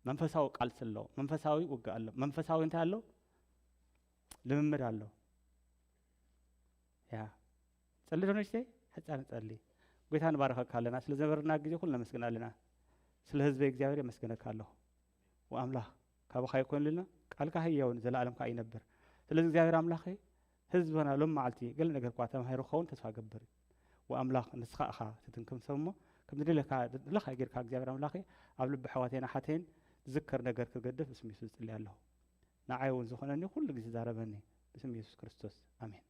መንፈሳዊ ቃልሲ ኣሎ፣ መንፈሳዊ ውግእ ኣሎ፣ መንፈሳዊ እንታይ ኣሎ? ልምምድ ኣሎ። ያ፣ ጸሊ ዶ ንእሽተይ? ሕጻን ጸሊ። ጎይታ ንባረኸካ ኣለና። ስለ ዘበርና ግዜ ኩሉ ነመስግን ኣለና። ስለ ህዝበይ እግዚኣብሔር የመስግነካ ኣለኹ። ወኣምላኽ፣ ካባኻ ይኮንልና፣ ቃልካ ህያውን ዘለኣለም ከኣ ይነብር። ስለዚ እግዚኣብሔር ኣምላኸይ፣ ህዝብና ሎም መዓልቲ ገለ ነገር እኳ ተማሂሩ ክኸውን ተስፋ ገብር። ወኣምላኽ፣ ንስኻ ኢኻ ትትንክም ሰብ እሞ፣ ከም ዝደለካ፣ ዝደለኻ ጌርካ እግዚኣብሔር ኣምላኸይ፣ ኣብ ልቢ ኣሕዋተይን ኣሓተይን ዝዝከር ነገር ክገድፍ ብስም የሱስ እጽሊ ኣለኹ። ንዓይ እውን ዝኾነኒ ኩሉ ግዜ ዛረበኒ። ብስም የሱስ ክርስቶስ፣ ኣሜን።